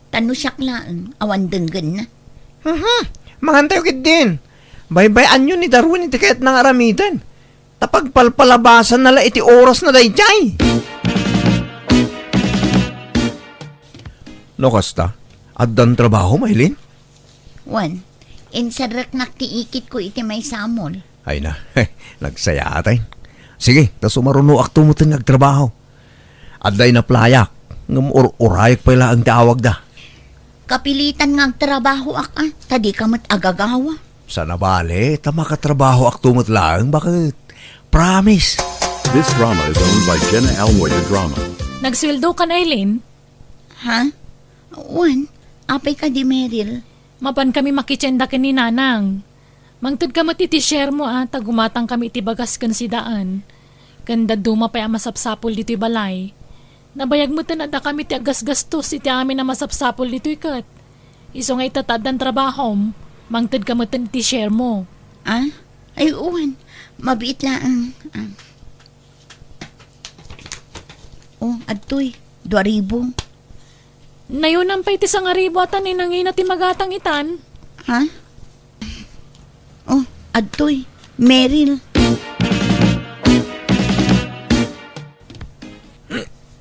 Ta no siak laeng, awan denggenna. Mhm. Mangantayo ketdin. Baybay-anyo ni Darwin iti kayatna nga aramiden. Ta pagpalpalabasanna la iti orasna daydiay. No kasta, addan trabahom, Aileen? Wen, inserreknak ti ikitko iti maysa a mall. Ay na, nagsayaat. Sige, ta sumarunoakto metten nga agtrabaho. Adda inaplayak, ngem ur-urayek pay laeng ti awagda. Kapilitan nga agtrabahoak, a, ta dika met agagawa. Sana bale, ta makatrabahoakto met laeng, baket. Promise. This drama is owned by Jenna Almoy de Drama. Nagsueldokan, Aileen? Ha? Wen, apay kadi, Meryl? Mapan kami makitenda ken ni Nanang. Mangted ka met iti share mo, a, ta gumatang kami iti bagas ken sidaan. Ken dadduma pay a masapsapul ditoy balay. Nabayag metten adda kami ti aggasgastos iti amin a masapsapul ditoy ket. Isu nga ita ta addan trabahom, mangted ka metten iti share mo. A? Ay, wen. Mabiit laeng. A. O, adtoy. Dua ribu. Nayonam pay ti sangaribu a ta ni nangina ti magatang itan. Ha? O, adtoy. Meryl.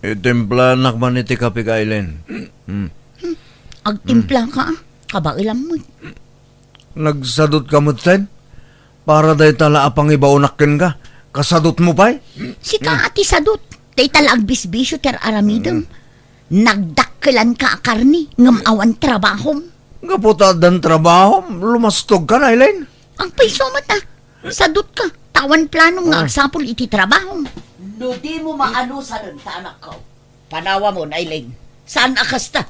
Itimplanak man iti kape, Aileen. Hmm. Agtimplaka, a. Kabaelam met. Nagsadutka metten? Para dayta la a pangibaonak kenka, kasadutmo pay? Sika a ti sadut. Dayta la agbisbisio ti ar-aramidem. Mm. Nagdakkelanka a karne, ngem awan trabahom. Gapu ta addan trabahom, lumastogka, Aileen? Agpayso met, a. Sadutka, ta awan planom nga agsapul iti trabahom. No dimo maanusanen ta anakko, panawamon, Aileen. Saan a kasta?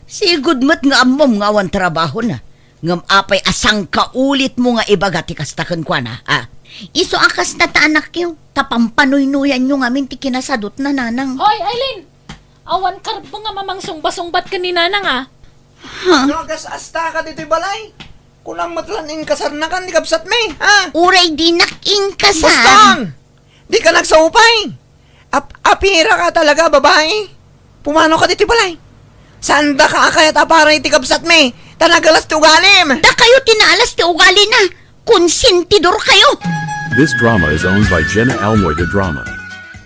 Sigud met nga ammom nga awan trabahona. Ngem apay a sangkaulitmo nga ibaga ti kasta kenkuana, a? Isu a kasta ta anakyo, ta pampanuynoyanyo ngamin ti kinasadutna, Nanang. Hoy, Aileen! Awan karbeng a mamangsungbat-sungbat ken ni Nanang, a? Ha? No agas-asta ka ditoy balay, kunam met lan inkasarnakan ni kabsatmi, ha? Uray dinak inkasar. Boston! Dika nagsaupay! Ap-, apiraka talaga, babai! Pumanoka ditoy balay! Saandaka a kayat a para iti kabsatmi, ta nagalas ti ugalim! Dakayo ti naalas ti ugalina! Konsentidorkayo! This drama is owned by Jenna Almoy de Drama.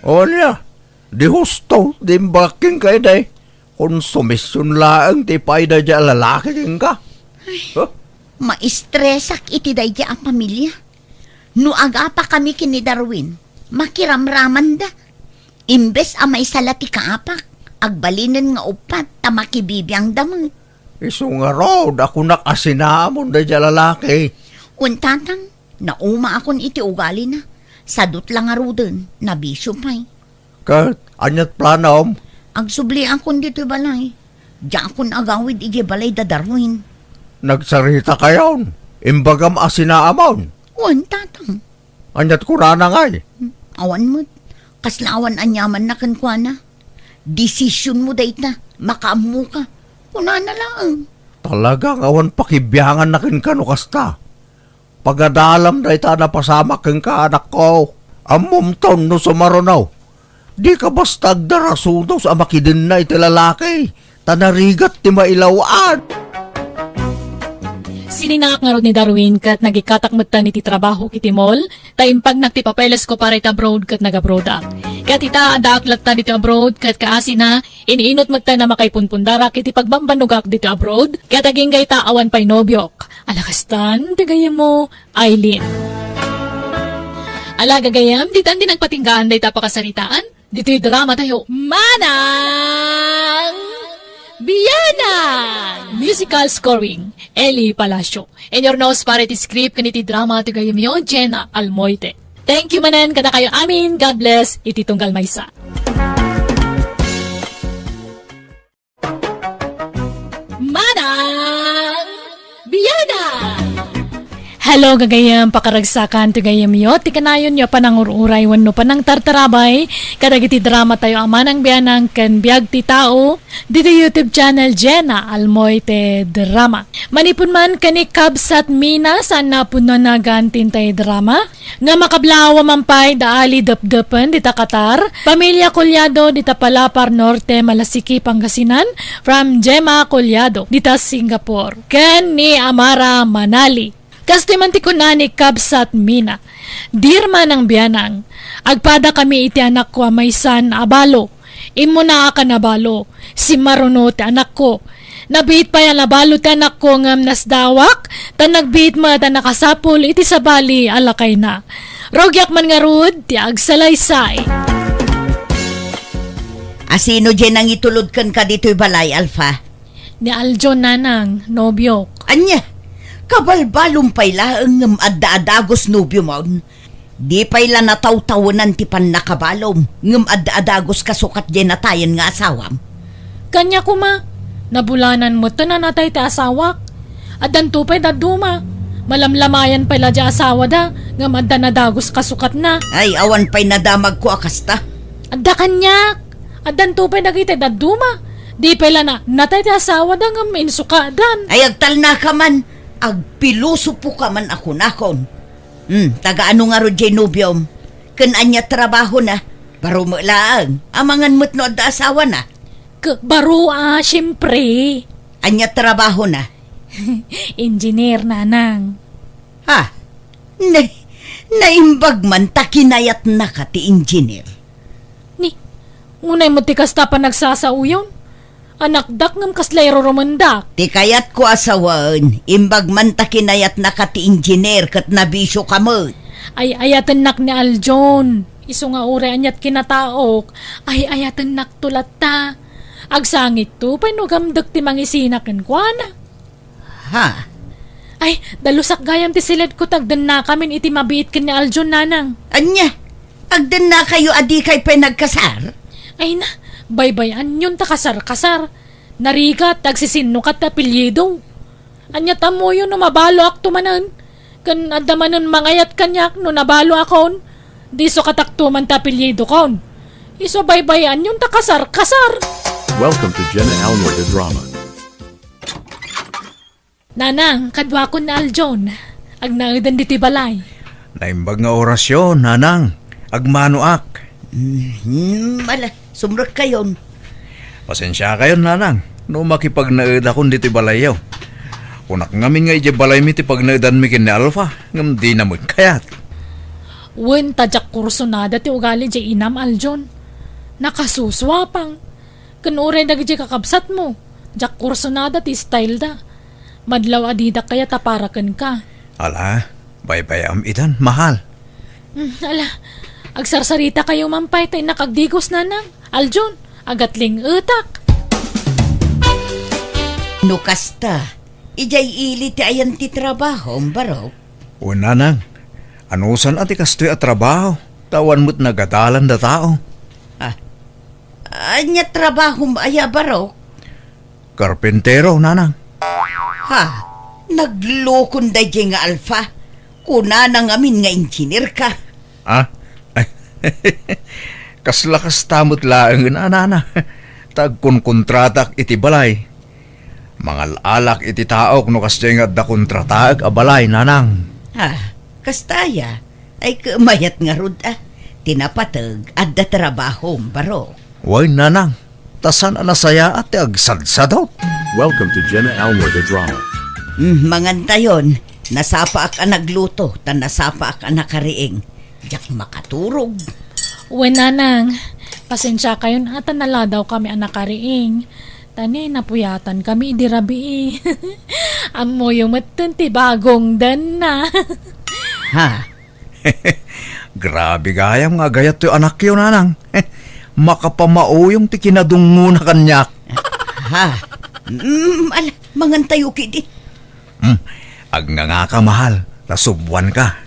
O ania, di husto, di imbagak kenka, idi. Konsumision laeng ti ipaay daydiay a lalaki kenka. Ay, huh? Maistresak iti daydiay a pamilia. No agapakami ken ni Darwin, makiramramanda. Imbes a maysa la ti kaapak, agbalinen nga uppat ta makibibiangda met. Isu ngarud a kunak a sinaamon daydiay a lalaki. Wen, Tatang, naumaakon iti ugalina. Sadut la ngaruden, nabisio pay. Ket ania't planom? Agsubliakon ditoy balay. Diakon agawid idiay balay da Darwin. Nagsaritakayon? Imbagam a sinaamon? Wen, Tatang. Ania't kunana ngay? Awan met. Kasla awan aniamanna kenkuana. Desisionmo dayta. Makaammoka. Kunana laeng. Talaga nga awan pakibianganna kenka no kasta. Pagadalam dayta a napasamak kenka, anakko. Ammomton no sumaruno. Dika basta agdarasudos a makidenna iti lalaki, ta narigat ti mailaw-an. Sininak ngarud ni Darwin ket nagikkatak metten iti trabahok iti mall, ta impagnak ti papelesko para iti abroad ket nag-abroadak. Ket ita, addaak latta ditoy abroad ket kaasina, iniinut metten a makaipunpundarak iti pagbambannogak ditoy abroad, ket agingga ita awan pay nobiok. Ala kastan ti gayyemmo, Aileen. Ala gagayyem, ditan ti nagpatinggaan dayta a pakasaritaan. Ditoy drama tayo, Manang Bianang! Musical scoring, Eli Palacio. Inyurnos para iti script ken iti drama ti gayyemyo, Jenna Almoite. Thank you manen kadakayo amin. God bless iti tunggal maysa. Manang Bianang! Hello, gagayyem, pakaragsakan ti gayyemyo, ti kanayonyo a panangur-uray wenno panangtartarabay kadagiti drama tayo a Manang Bianang ken Biag ti Tao, ditoy YouTube channel Jenna Almoite Drama. Manipud man ken ni Kabsat Mina, saan a punona nga agintay drama, nga makablaaw a mampay da Ali Depdepen dita Qatar, Pamilya Collado dita Palapar Norte, Malasiqui, Pangasinan, from Gemma Collado dita Singapore, ken ni Amara Manali. Kastoy man ti kuna ni Kabsat Mina, "Dear Manang Bianang, agpadakami iti anakko a maysan a balo. Immunaak a nabalo. Simmaruno ti anakko. Nabiit pay a nabalo ti anakko ngem nasdaawak, ta nagbiit met a nakasapul iti sabali a lakayna. Rugiak man ngarud ti agsalaysay." Asino diay nangitulod kenka ditoy balay, Alfa? Ni Aljon, nanang, nobiok. Ania? Kabalbalom pay laeng ngem adda a dagus nobiomon. Di pay la natawtawenan ti pannakabalom ngem adda a dagus kasukat diay natayen nga asawam. Kaniak koma, nabulanan metten a natay ti asawak. Addanto pay dadduma. Malamlamayan pay la diay asawada ngem adda nadagus kasukatna. Ay, awan pay nadamagko a kasta. Adda kaniak. Addanto pay dagiti dadduma. Di pay la na, natay ti asawada ngem insukadan. Ay, agtalnaka man. Agpilosopoka man a kunakon. Hmm, taga ano ngarud diay nobiom? Ken ania trabahona? Baro met laeng. Amangan met no adda asawana? Ke-, baro a, siempre. Ania trabahona? Engineer, nanang. Ha? Na-, naimbag man ta kinayatnaka ti engineer. Ni, ngunay met ti kasta panagsasaoyon? Anakdak ngem kasla irurumendak. Ti kayatko a sawen, imbag man ta kinayatnaka ti engineer ket nabisioka met. Ay-ayatennak ni Aljon. Isu nga uray aniat kinataok, ay-ayatennakto latta. Agsangitto pay no gamdek ti mangisina kenkuana. Ha? Ay, dalusak gayam ti siledko ta agdennakamin iti mabiit ken ni Aljon, nanang. Ania? Agdennakayo a dikay pay nagkasar? Ay na, baybay-anyon ta kasar-kasar. Narigat, agsisinnukat ti apelyido. Ania ta ammoyo no mabaloakto manen? Ken adda manen mangayat kaniak no nabaloakon? Di sukatakto man ti apelyidokon. Isu baybay-anyon ta kasar-kasar. Welcome to Jenna Almoy the Drama. Nanang, kaduakon ni Aljon. Agnaeden ditoy balay. Naimbag nga orasyo, nanang. Agmanoak. Hmm, ala, sumrekkayon. Pasensiakayon, nanang, no makipagnaedakon ditoy balayyo. Kunak ngamin nga idiay balaymi ti pagnaedanmi ken ni Alfa, ngem dina met kayat. Wen, ta diak kursunada ti ugali diay inam, Aljon. Nakasusua pang. Ken uray dagiti kakabsatmo, diak kursunada ti style da. Madlaw a didak kayat a para kenka. Ala, baybay-am itan, mahal. Hmm, ala, agsarsaritakayo man pay ta innak agdigos, nanang. Aljon, agatling-etak. No kasta, idiay ili ti ayan ti trabahom, Barok? Wen, nanang. Anusan a ti kastoy a trabaho, ta awan met nagadalan da tao. Ah, ania trabahom aya, Barok? Karpentero, nanang. Ha? Naglokon daydiay nga Alfa? Kunana ngamin nga engineer ka. Ah? Kasla kasta met laeng, nanang. Ta agkonkontratak iti balay. Mangal-alak iti taok no kasdiay nga adda kontrataek a balay, nanang. Ah, kasta aya? Ay, kemayat ngarud, a. Ti napateg, adda trabahom, Barok. Wen, nanang. Ta saan a nasayaat ti agsadsadot. Welcome to Jenna Almoy the Drama. Hmm, mangantayon. Nasapaak a nagluto, ta nasapaak a nakariing. Diak makaturog. Wen, nanang. Pasensiakayon a ta naladawkami a nakariing. Ta ni, napuyatankami idi rabii. Ammoyo metten ti bagong danna. Ha? Grabe gayam nga agayat toy anakyo, nanang. Makapamauyong ti kinadungngona kaniak. Ha? Mm, ala, mangantayo kidi. Hmm, agngangaka, mahal. Ta subuanka.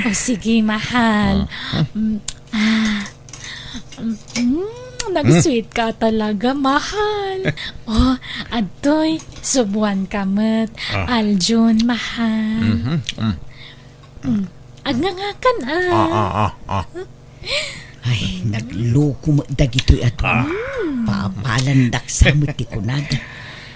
O, sige, mahal. Ah. Mm, ah. Mm, nag-sweet ka talaga, mahal. O, adtoy, subuanka met. Ah. Aljon, mahal. Mhm, mm. Mm. Agngangaka, ah. Ah, ah, ah, ah. Ay, nagloko met dagitoy adu. Ah. Papalandak sa met ti kunada.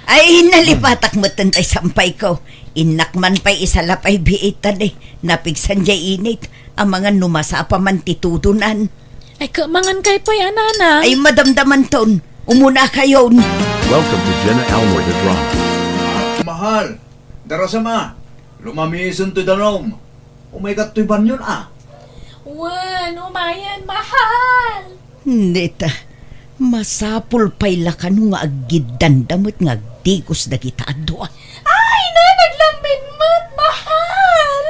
Ay, nalipatak metten tay sampayko. Innak man pay isalapay biit ta di napigsan diay init. Amangan no masapa man ti tudonan. Ay, ka, mangankay pay, a, nanang. Ay, madamdamanton. Umunakayon. Welcome to Jenna Almoy the Drama. Mahal, darasam a. Lumamiisen toy danum. Umaykat toy banyon, a. Wen, umayen, mahal. Neta, masapul pay la kano nga aggiddanda met nga agdigos dagita a dua. Ay, na, naglammit met, mahal.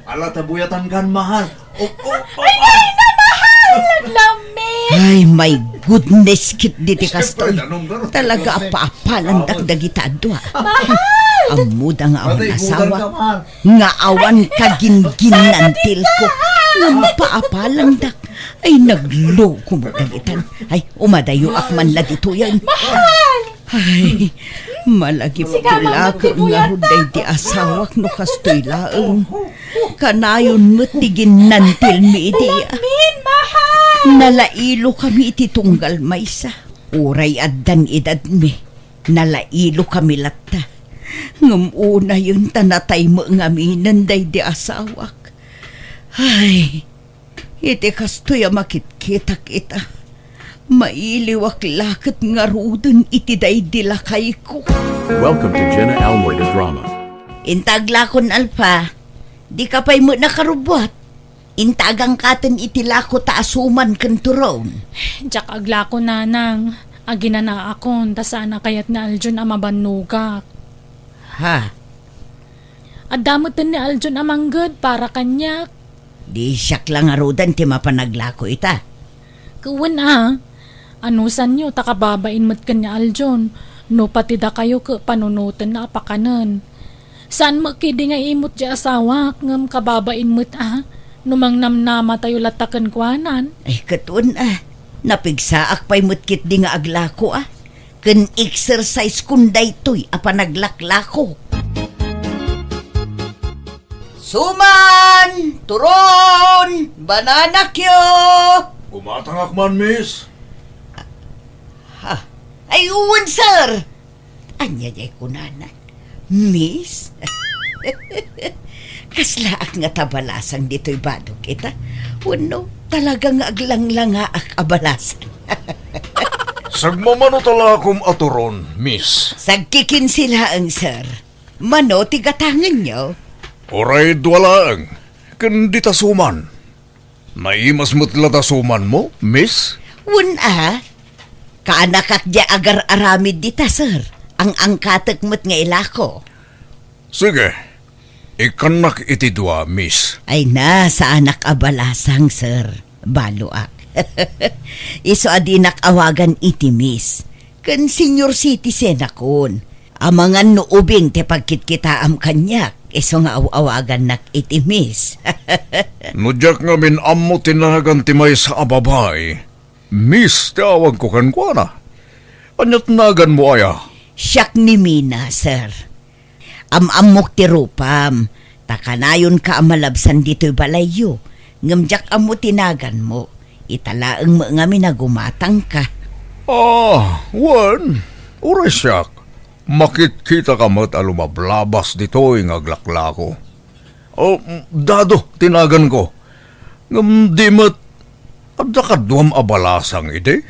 Ala, ta buyatan kan, mahal. O, o, o, Ay, ay, na, mahal! Naglammit! Ay, my goodness, kit diti kastoy. Talaga, apaapalandak dagita a dua. Mahal! Ammoda nga awan asawak nga awan kagingginnantilko. Ngem paapalandak. Ay, nagloko met dagitan. Ay, umadayoak man la ditoyen. Mahal! Ay, malagipko la ket ngarud daydi asawak no kastoy laeng. Kanayon met ti ginnantilmi idi. Nalailokami iti tunggal maysa. Uray addan edadmi, nalailokami latta. Ngem unayen ta natay met ngaminen daydi asawak. Ay, iti kastoy a makitkitak ita, mailiwak la ket ngaruden iti daydi lakayko. Welcome to Jenna Almoy the Drama. Inta aglakon, Alfa, dika pay met nakarubbuat. Inta agangkaten iti lako ta asuman ken turon. Diak aglako, Nanang. Aginanaakon ta saan a kayat ni Aljon a mabannogak. Ha? Adda meten ni Aljon a mangged para kaniak. Di siak la ngaruden ti mapanaglako ita. Wen a, anusanyo ta kababain met ken ni Aljon, no pati dakayo ket panunotenna a pakanen. Saan met ketdi nga imut ti asawak, ngem kababain met a, no mangnamnamatayo latta kenkuanan. Ay, ket wen a, napigsaak pay met ketdi nga aglako a. Ken exercise kon daytoy a panaglaklako. Suman, turon, banana cue. Gumatangak man, miss. Ha? Ay, wen, sir. Ania diay kunana? Miss? Kaslaak nga tabalasang ditoy badok ita. Wenno, talaga nga aglanglangaak a balasang. Sagmamano ta lakom a turon, miss. Sagkikinsi laeng, sir. Mano ti gatangenyo? Uray dua laeng, ken dita suman. Naimas met la ta sumanmo, miss? Wen a, kaanakak diay agar-aramid dita, sir. Ang-angkatek met nga ilako. Sige, ikkannak iti dua, miss. Ay na, saanak a balasang, sir. Baloak. Isu a dinak awagan iti miss. Ken senior citizen akon. Amangan no ubing ti pagkitkitaam kaniak, isu nga aw-awagannak iti miss. No diak ngamin ammo ti nagan ti maysa a babai, miss ti awagko kenkuana. Ania't naganmo aya? Siak ni Mina, sir. Am-ammok ti rupam, ta kanayonka a malabsan ditoy balayyo, ngem diak ammo ti naganmo. Ita laeng met ngamin a gumatangka. Ah, wen, uray siak. Makitkitaka met a lumablabas ditoy nga aglaklako. Oh, Dado ti naganko. Ngem di met, adda kaduam a balasang idi?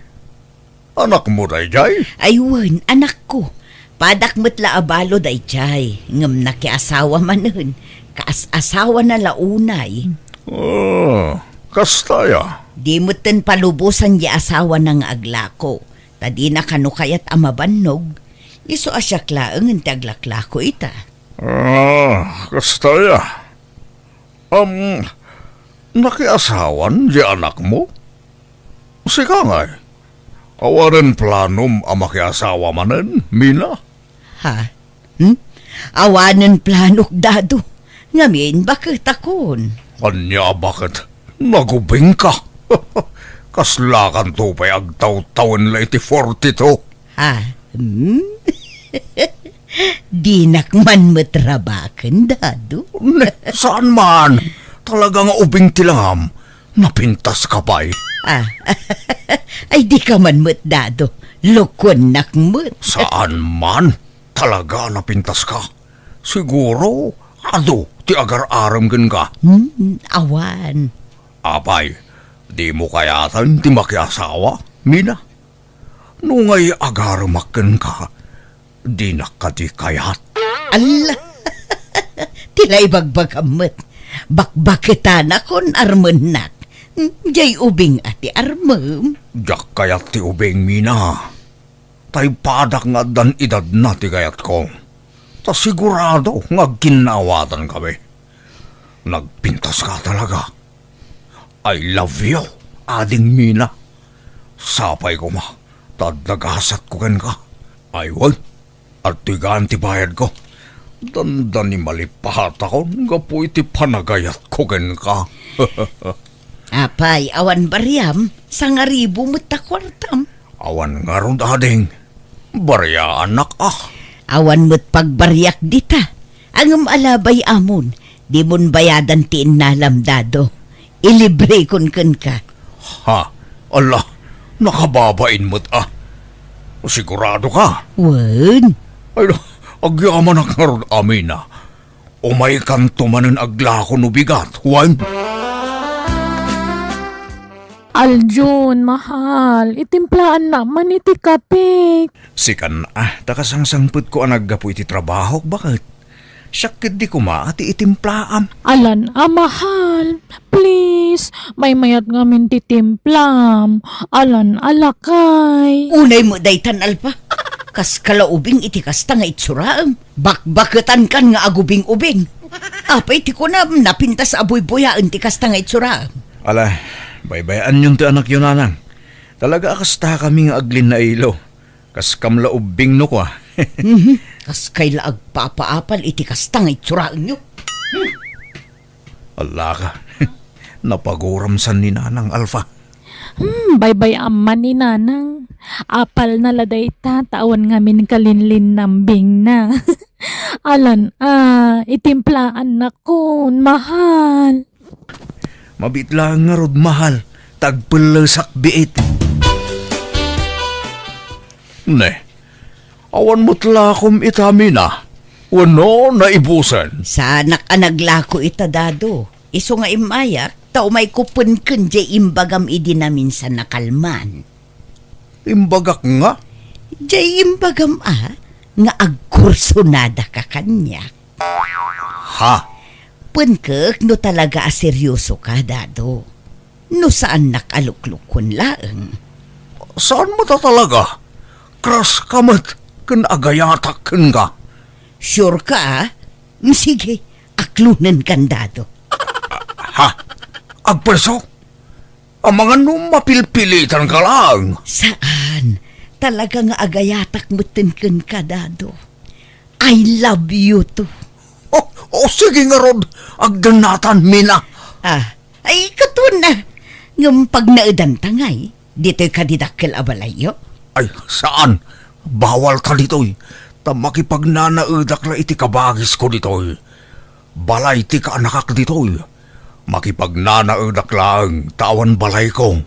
Anakmo daydiay? Ay wen, anakko. Padak met la a balo daydiay, ngem nakiasawa manen. Kaas-asawana la unay. Ah, kasta aya. Di metten palubosan di asawana nga aglako, ta dina kano kayat a mabannog. Isu a siak laengen ti aglaklako ita. Ah, kasta aya. Am, nakiasawan di anakmo? Sika ngay, awanen planom a makiasawa manen, Mina? Ha? Hmm? Awanen planok, Dado. Ngamin, baket akon. Ania a baket? Nagubingka. Kaslakanto pay agtawtawen la iti forty-two. Ha? Hmm? Dinak man met rabaken, Dado. Ne, saan man. Talaga nga ubing ti langam. Napintaska pay. Ah, ay, dika man met, Dado. Lokuennak met. Saan man. Talaga napintaska. Siguro, adu ti agar-arem kenka. Hmm, awan. Apay, dimo kayaten ti makiasawa, Mina? No ngay agaremak kenka, dinak kadi kayat. Alla! Ti Ala, ibagbagam met. Bakbaketanakon armennak. Diay ubing a ti armem. Diak kayat ti ubing, Mina. Tay padak nga addan edadna ti kayatko. Ta sigurado nga agkinnaawatan kami. Nagpintas ka talaga. I love you, Ading Mina. Sapay koma, ta adda gasatko kenka. Ay, wen, adtoy gaan ti bayadko. Dandani malipatakon gapu iti panagayatko kenka. Apay, awan bariam, sangaribu met ta kuartam. Awan ngarud, ading. Bariaannak, ah. Awan met pagbariak dita. Ngem ala bay-amon, dimon bayadan ti innalam, Dado. Ilibrekon kenka. Ha? Ala, nakababain met, ah. Sigurado ka? Wen. Ay, agyamanak ngarud, Mina. Umaykanto manen aglako no bigat, wen? Aljon, mahal, itimplaannak man iti kape. Sikan, ah, ta kasangsangpetko a naggapu iti trabahok, baket? Siak ketdi koma ti itimplaam. Alan a, mahal, please, maymayat ngamin ti timplam. Alan a, lakay. Unay met daytan, Alfa. Kas kalaubing iti kasta nga itsuraem. Bakbaketankan nga agubing-ubing. Apay ti kunam, napintas a buybuyaen ti kasta nga itsuraem? Ala, baybayaanyon ti anakyo, nanang. Talaga a kastakami nga aglinnailo. Kaskam la ubbing no kua. Mhm. Kaskay la agpapaapal iti kasta nga itsuraenyo. Allaka. Napaguramsan ni Nanang, Alfa. Hmm, baybay-am man ni Nanang. Apalna la dayta, ta awan ngamin kalinlinnambingna. Alan, ah, itimplaannakon, mahal. Mabiit laeng ngarud, mahal, ta agpellesak biit. Ne, awan met lakom ita, Mina, wenno naibusen? Saanak a naglako ita, Dado. Isu nga immayak, ta umayko penken diay imbagam idi naminsan a kalman. Imbagak nga? Diay imbagam a, nga agkursunadaka kaniak. Ha? Penkek no talaga a seriosoka, Dado. No saannak a luklukkon laeng. Saan met a talaga? Crush ka met ken agayatak kenka. Sure ka, a? Mm, sige, aklonenkan, Dado. Ha? Agpweso? Amangan no mapilpilitanka laeng. Saan. Talaga nga agayatak metten kenka, Dado. I love you too. Oh, oh, sige ngarud, agdennatan, Mina. Ah, ay, katuan na. Ngem pagnaedanta ngay, ditoy kadi dakkel a balayyo? Ay, saan. Bawal ta ditoy. Ta makipagnanaedak la iti kabagisko ditoy. Balay ti kaanakak ditoy. Makipagnanaedak laeng ta awan balayko.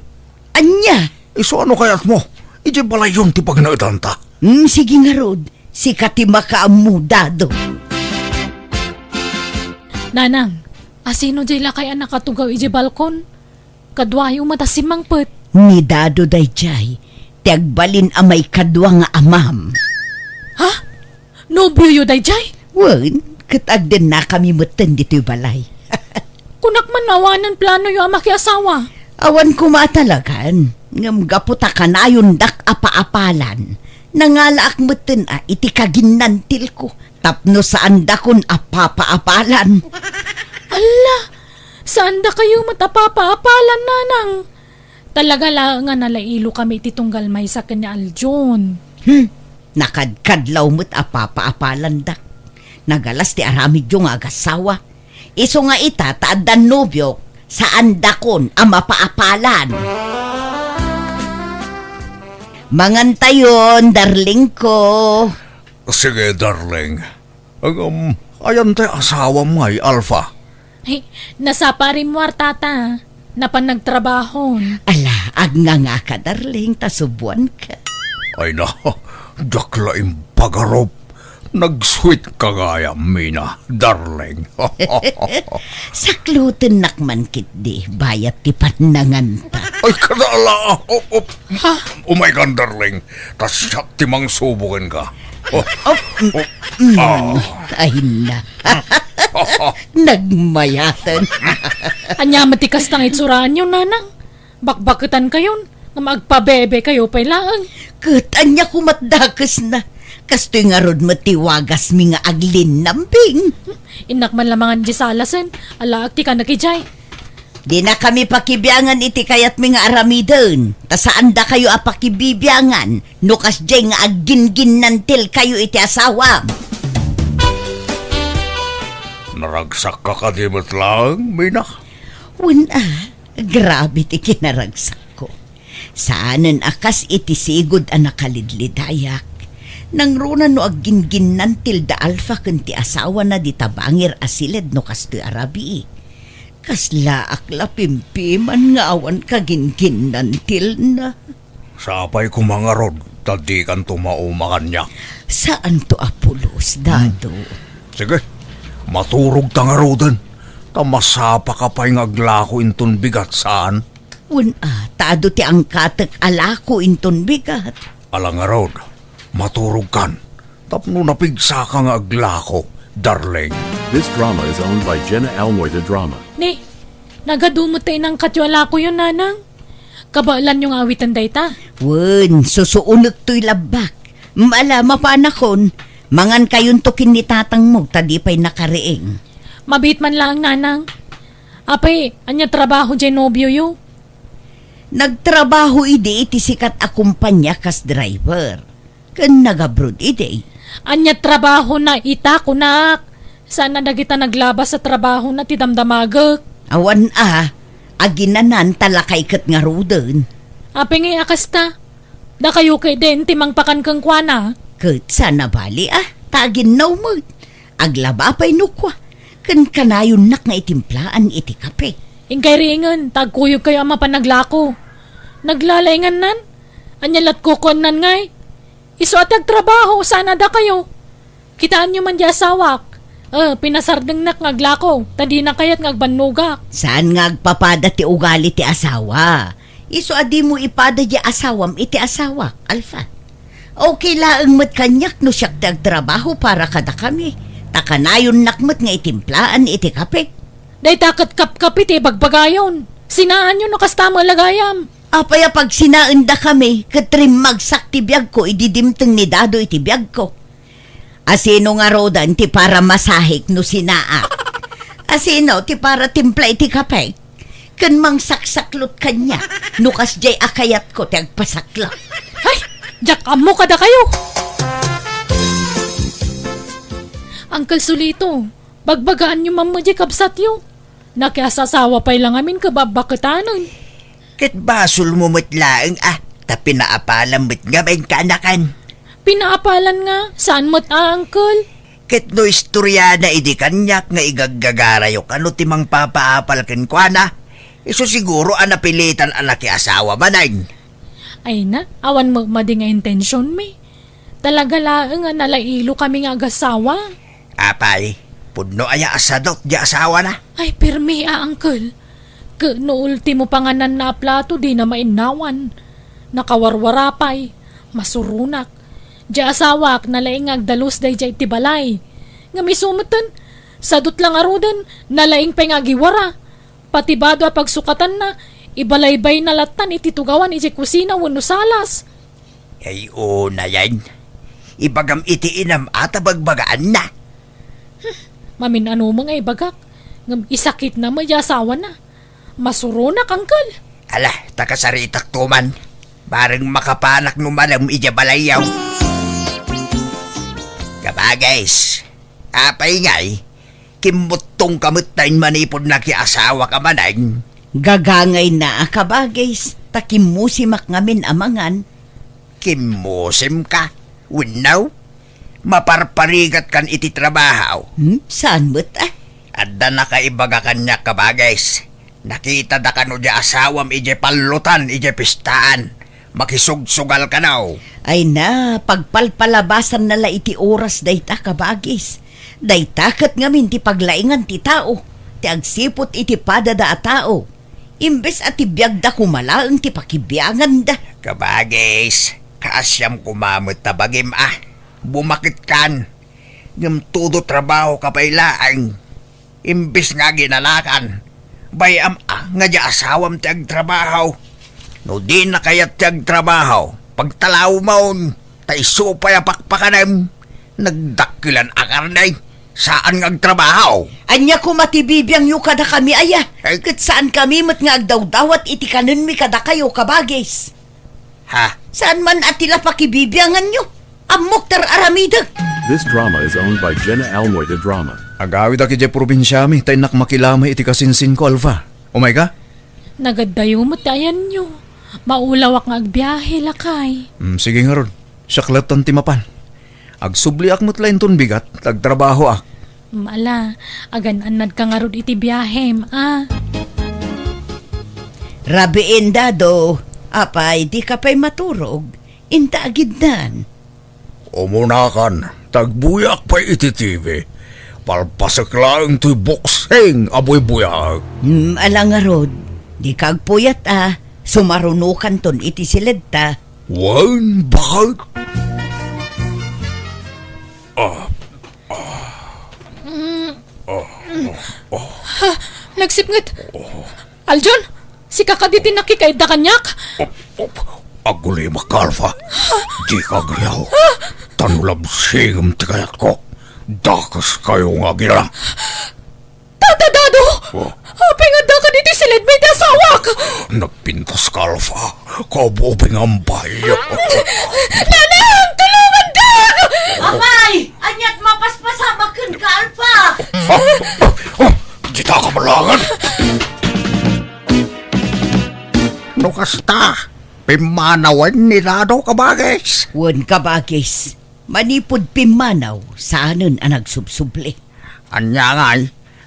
Ania? Isu a no kayatmo, idiay balayyon ti pagnaedanta. Hmm, sige ngarud, sika ti makaammo, Dado. Nanang, asino diay lakay a nakatugaw idiay balkon? Kaduayo met a simmangpet. Ni Dado daydiay, ti agbalin a maikadua nga amam. Ha? Nobioyo daydiay? Wen, ket agdennakami metten ditoy balay. Kunak man no awanen planoyo a makiasawa. Awan koma a talagan, ngem gapu ta kanayondak a paapalan, nangalaak metten a iti kaginnantilko tapno saandakon a papaapalan. Alla, saandakayo met a papaapalan, nanang. Talaga laeng a nalailokami iti tunggal maysa ken ni Aljon. Hmm, nakadkadlaw met a papaapalandak. Nagalas ti aramidyo nga agassawa. Isu nga ita ta addan nobiok, saandakon a mapaapalan. Mangantayon, darling ko. Sige, darling. Ngem, ayan tay asawam ngay, Alfa? Ay, nasapa rimmuar, tata. Napan nagtrabahon. Ala, agngangaka, darling, ta subuanka. Ay na, diak la impagarup. Nag-sweet ka gayam, Mina, darling. Saklutennak man ketdi, bayat ti pannanganta. Ay, kada ala, oh, oh. Ha? Umaykan, darling. Ta siak ti mangsubo kenka. Oh, oh, mm, ah. Ay na. Nagmayaten. Ania met ti kasta nga itsuraanyo, nanang? Bakbaketankayon, nga agpabebekayo pay laeng. Ket ania koma ti dakesna? Kastoy ngarud met ti wagasmi nga aglinnambing. Innak man la mangan di salasen, alaak ti kanak idiay. Dinakami pakibiangan iti kayatmi nga aramiden, ta saandakayo a pakibibiangan no kasdiay nga aggingginnantilkayo iti asawam. Naragsakka kadi met laeng, Mina? Wen a, grabe ti kinaragsakko. Saanen a kas iti sigud a nakalidlidayak. Nangruna no aggingginnantil da Alfa ken ti asawana dita bangir a siled no kastoy a rabii. Kaslaak la pimpiman nga awan kagingginnantilna. Sapay koma ngarud, ta dikanto mauma kaniak. Saanto a pulos, Dado. Hmm. Sige, maturogta ngaruden, ta masapaka pay nga aglako inton bigat, saan? Wen a, ta adu ti angkatek a lako inton bigat. Ala ngarud, maturogkan, tapno napigsaka nga aglako, darling. This drama is owned by Jenna Almoy de Drama. Ni, nagadu met ta inangkatyo a lakoyo, nanang? Kabaelanyo nga awiten dayta? Wen, susuonektoy labbak. Ala, mapanakon, mangankayonto ken ni tatangmo, ta di pay nakariing. Mabiit man laeng, nanang. Apay, ania trabaho diay nobioyo? Nagtrabaho idi iti sikat a kompania kas driver. Ken nagabroad idi. Ania trabahona ita, kunak? Saan a dagita naglabas a trabahona ti damdamagek. Awan a, aginanan ta lakay ket ngaruden. Apay ngay a kasta? Dakayo ketdin ti mangpakan kenkuana? Ket saan a bali a, ta aginnaw met. Aglaba pay no kua, ken kanayonnak nga itimplaan iti kape. Inkay riingen, ta agkuyogkayo a mapan aglako. Naglalaingannan? Ania lat kukuannan ngay? Isu a ti agtrabaho, saan a dakayo. Kitaenyo man di asawak. Eh, pinasardengnak nga aglako, ta dina kayat nga agbannogak. Saan nga agpapada ti ugali ti asawa? Isu a dimo ipada di asawam iti asawak, Alfa. Okay laeng met kaniak no siak ti agtrabaho para kadakami, ta kanayonnak met nga itimplaan iti kape. Dayta ket kapkapi ti ibagbagayon. Sinaanyo no kasta met la gayam. Apay a pagsinaendakami ket rimmagsak ti biagko idi dimteng ni Dado iti biagko? Asino ngaruden ti para masahek no sinaak? Asino ti para timpla iti kapek? Ken mangsaksaklot kaniak no kasdiay a kayatko ti agpasaklot. Hay! Diak ammo kadakayo! Uncle Solito, bagbagaanyo man met diay kabsatyo. Nakiasasawa pay la ngamin ket babbaketanen. Ket basolmo met laeng a, ta pinaapalam met ngamin kaanakan. Pinaapalan nga, saan met a, uncle? Ket no istoriana idi kaniak nga igaggagarayo kano ti mangpapaapal kenkuana, isu siguro a napilitan a nakiasawa manen. Ay na, awan met madi nga intensionmi. Talaga laeng a nalailokami nga agasawa. Apay, pudno aya a sadot di asawana? Ay, pirmi a, uncle. Ket no ultimo pangananna a plato, dina mainnawan. Nakawarwara pay. Masuronak. Di asawak, nalaing nga agdalus daydiay iti balay. Ngem isu metten, sadot la ngaruden, nalaing pay nga agiwara. Pati bado a pagsukatanna, ibalaybayna lattan iti tugawan idiay kusina wenno salas. Ay, unayen. Ibagam iti inam a ta bagbagaanna. Hmm, mamin-ano met nga ibagak, ngem isakitna met di asawana. Masuronak, uncle. Ala, ta kasaritakto man. Bareng makapanak no malem idiay balayyo. Kabagis, apay ngay, kimmuttongka metten manipud nakiasawaka manen? Gagangayna a kabagis, ta kimmusimak ngamin a mangan. Kimmusimka? Wenno, maparparigatkan iti trabaho? Hmm? Saan met, a? Adda nakaibaga kaniak, kabagis. Nakitada kano di asawam idiay pallotan idiay pistaan. Makisugsugal kano. Ay na, pagpalpalabasanna la iti oras dayta, kabagis. Dayta ket ngamin ti paglaingan ti tao, ti agsiput iti padada a tao. Imbes a ti biagda koma laeng ti pakibianganda. Kabagis, kaasiam koma met ta bagim a. Bumaketkan. Ngem todo trabahoka pay laeng. imbes nga aginanakan. Bay-am a nga di asawam ti agtrabaho. No dina kayat ti agtrabaho, pagtalawmon, ta isu pay a pakpakanem. Nagdakkelan a karne, saan nga agtrabaho. Ania koma ti bibiangyo kadakami aya? Ay. Ket saankami met nga agdawdawat iti kanenmi kadakayo, kabagis. Ha? Saan man a ti la pakibibianganyo? Ammok ti ar-aramidek. This drama is owned by Jenna Almoy de Drama. Agawidak idiay probinsiami, ta innak makilamay iti kasinsinko, Alpha. Umay ka? Nagaddayo met ti ayanyo. Maulawak nga agbiahe, lakay. Mm, sige ngarud. Siak latta ti mapan. Agsubliak met la inton bigat, ta agtrabahoak. Mm, ala, agan-annadka ngarud iti biahem, a. Rabiin, Dado. Apay, dika pay maturog? Inta agiddan. Umunakan, ta agbuyak pay iti T V. Palpasek laeng toy boxing a buybuyaek. Hmm, ala ngarud, dika agpuyat a, sumarunokanton iti siledta. Wen, bakit? Ah, Mm. Ah, ah, ah. Ha, nagsipnget. Oh. Aljon, sika kadi ti nakikaidda kaniak? Op, op. Agulimak, Alpha. Dika agriaw. Ta no labsingem ti kayatko, dakeskayo nga agila. Tata Dado! Oh. Apay nga adda kadi ti siledmi ti asawak? Nagpintas ka, Alpha. Kaububing ambay. Nanang, tulonganda! Apay! Aniat mapaspasamak kenka, Alpha? Ah, ah, ah, dita ka malangan. No kasta, pimmanawen ni Dado, kabagis. Wen, kabagis. Manipud pimmanaw, saanen a nagsubsubli. Ania ngay,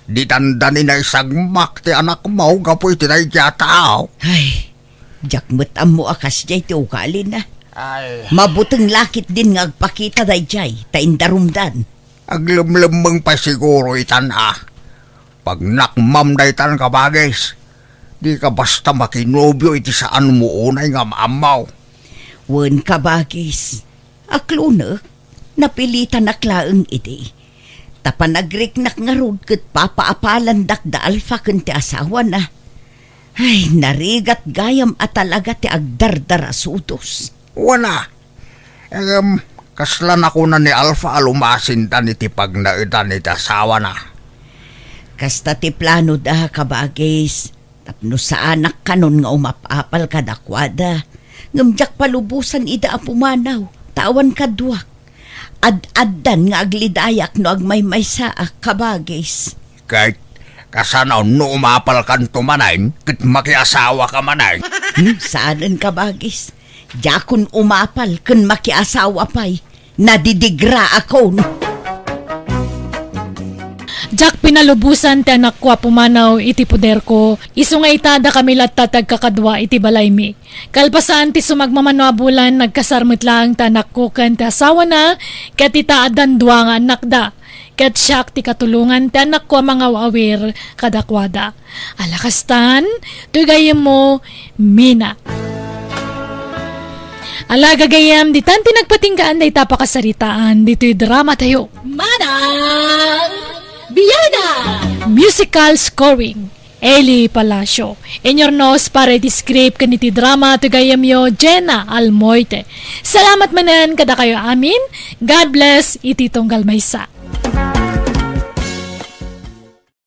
di dandani naisagmak ti anakmo gapu iti daydiay a tao? Ay, diak met ammo a kasdiay ti ugalina. Ay. Mabuteng la ketdin nga agpakita daydiay, ta indarumdan. Aglemlemmeng pay siguro itan a. Pagnakmam daytan, kabagis. Dika basta makinobio iti saanmo unay nga maammo. Wen, kabagis. Aklonek, napilitanak laeng idi. Ta panagriknak ngarud ket papaapalandak da Alpha ken ti asawana. Ay, narigat gayam a talaga ti agdardarasudos. Wen a. Ngem, kasla nakuna ni Alpha a lumasindan iti pagnaedan iti asawana? Kasta ti planoda, kabagis. Tapno saanak kanon nga umap-apal kadakuada, ngem diak palubosan ida a pumanaw, ta awan kaduak. Ad-addan nga aglidayak no agmaymaysaak, kabagis. Ket kasano no umapalkanto manen ket makiasawaka manen? Hmm, saanen, kabagis. Diakon umapal ken makiasawa pay. Nadidigraakon. Diak pinalubosan ti anakko a pumanaw iti poderko, isu nga ita, dakami latta ti agkakadua iti balaymi. Kalpasan ti sumagmamano a bulan, nagkasar met laeng ti anakko ken ti asawana, ket ita, addan dua nga annakda. Ket siak ti katulongan ti anakko a mangaw-awir kadakuada. Ala kastan, toy gayyemmo, Mina. Ala gagayyem, ditan ti nagpatinggaan dayta pakasaritaan ditoy dramatayo. Manang Biada! Musical scoring, Eli Palacio. Inyurnos para iti script ken iti drama, toy gayyemyo, Jenna Almoite. Salamat manen kadakayo amin. God bless iti tunggal maysa.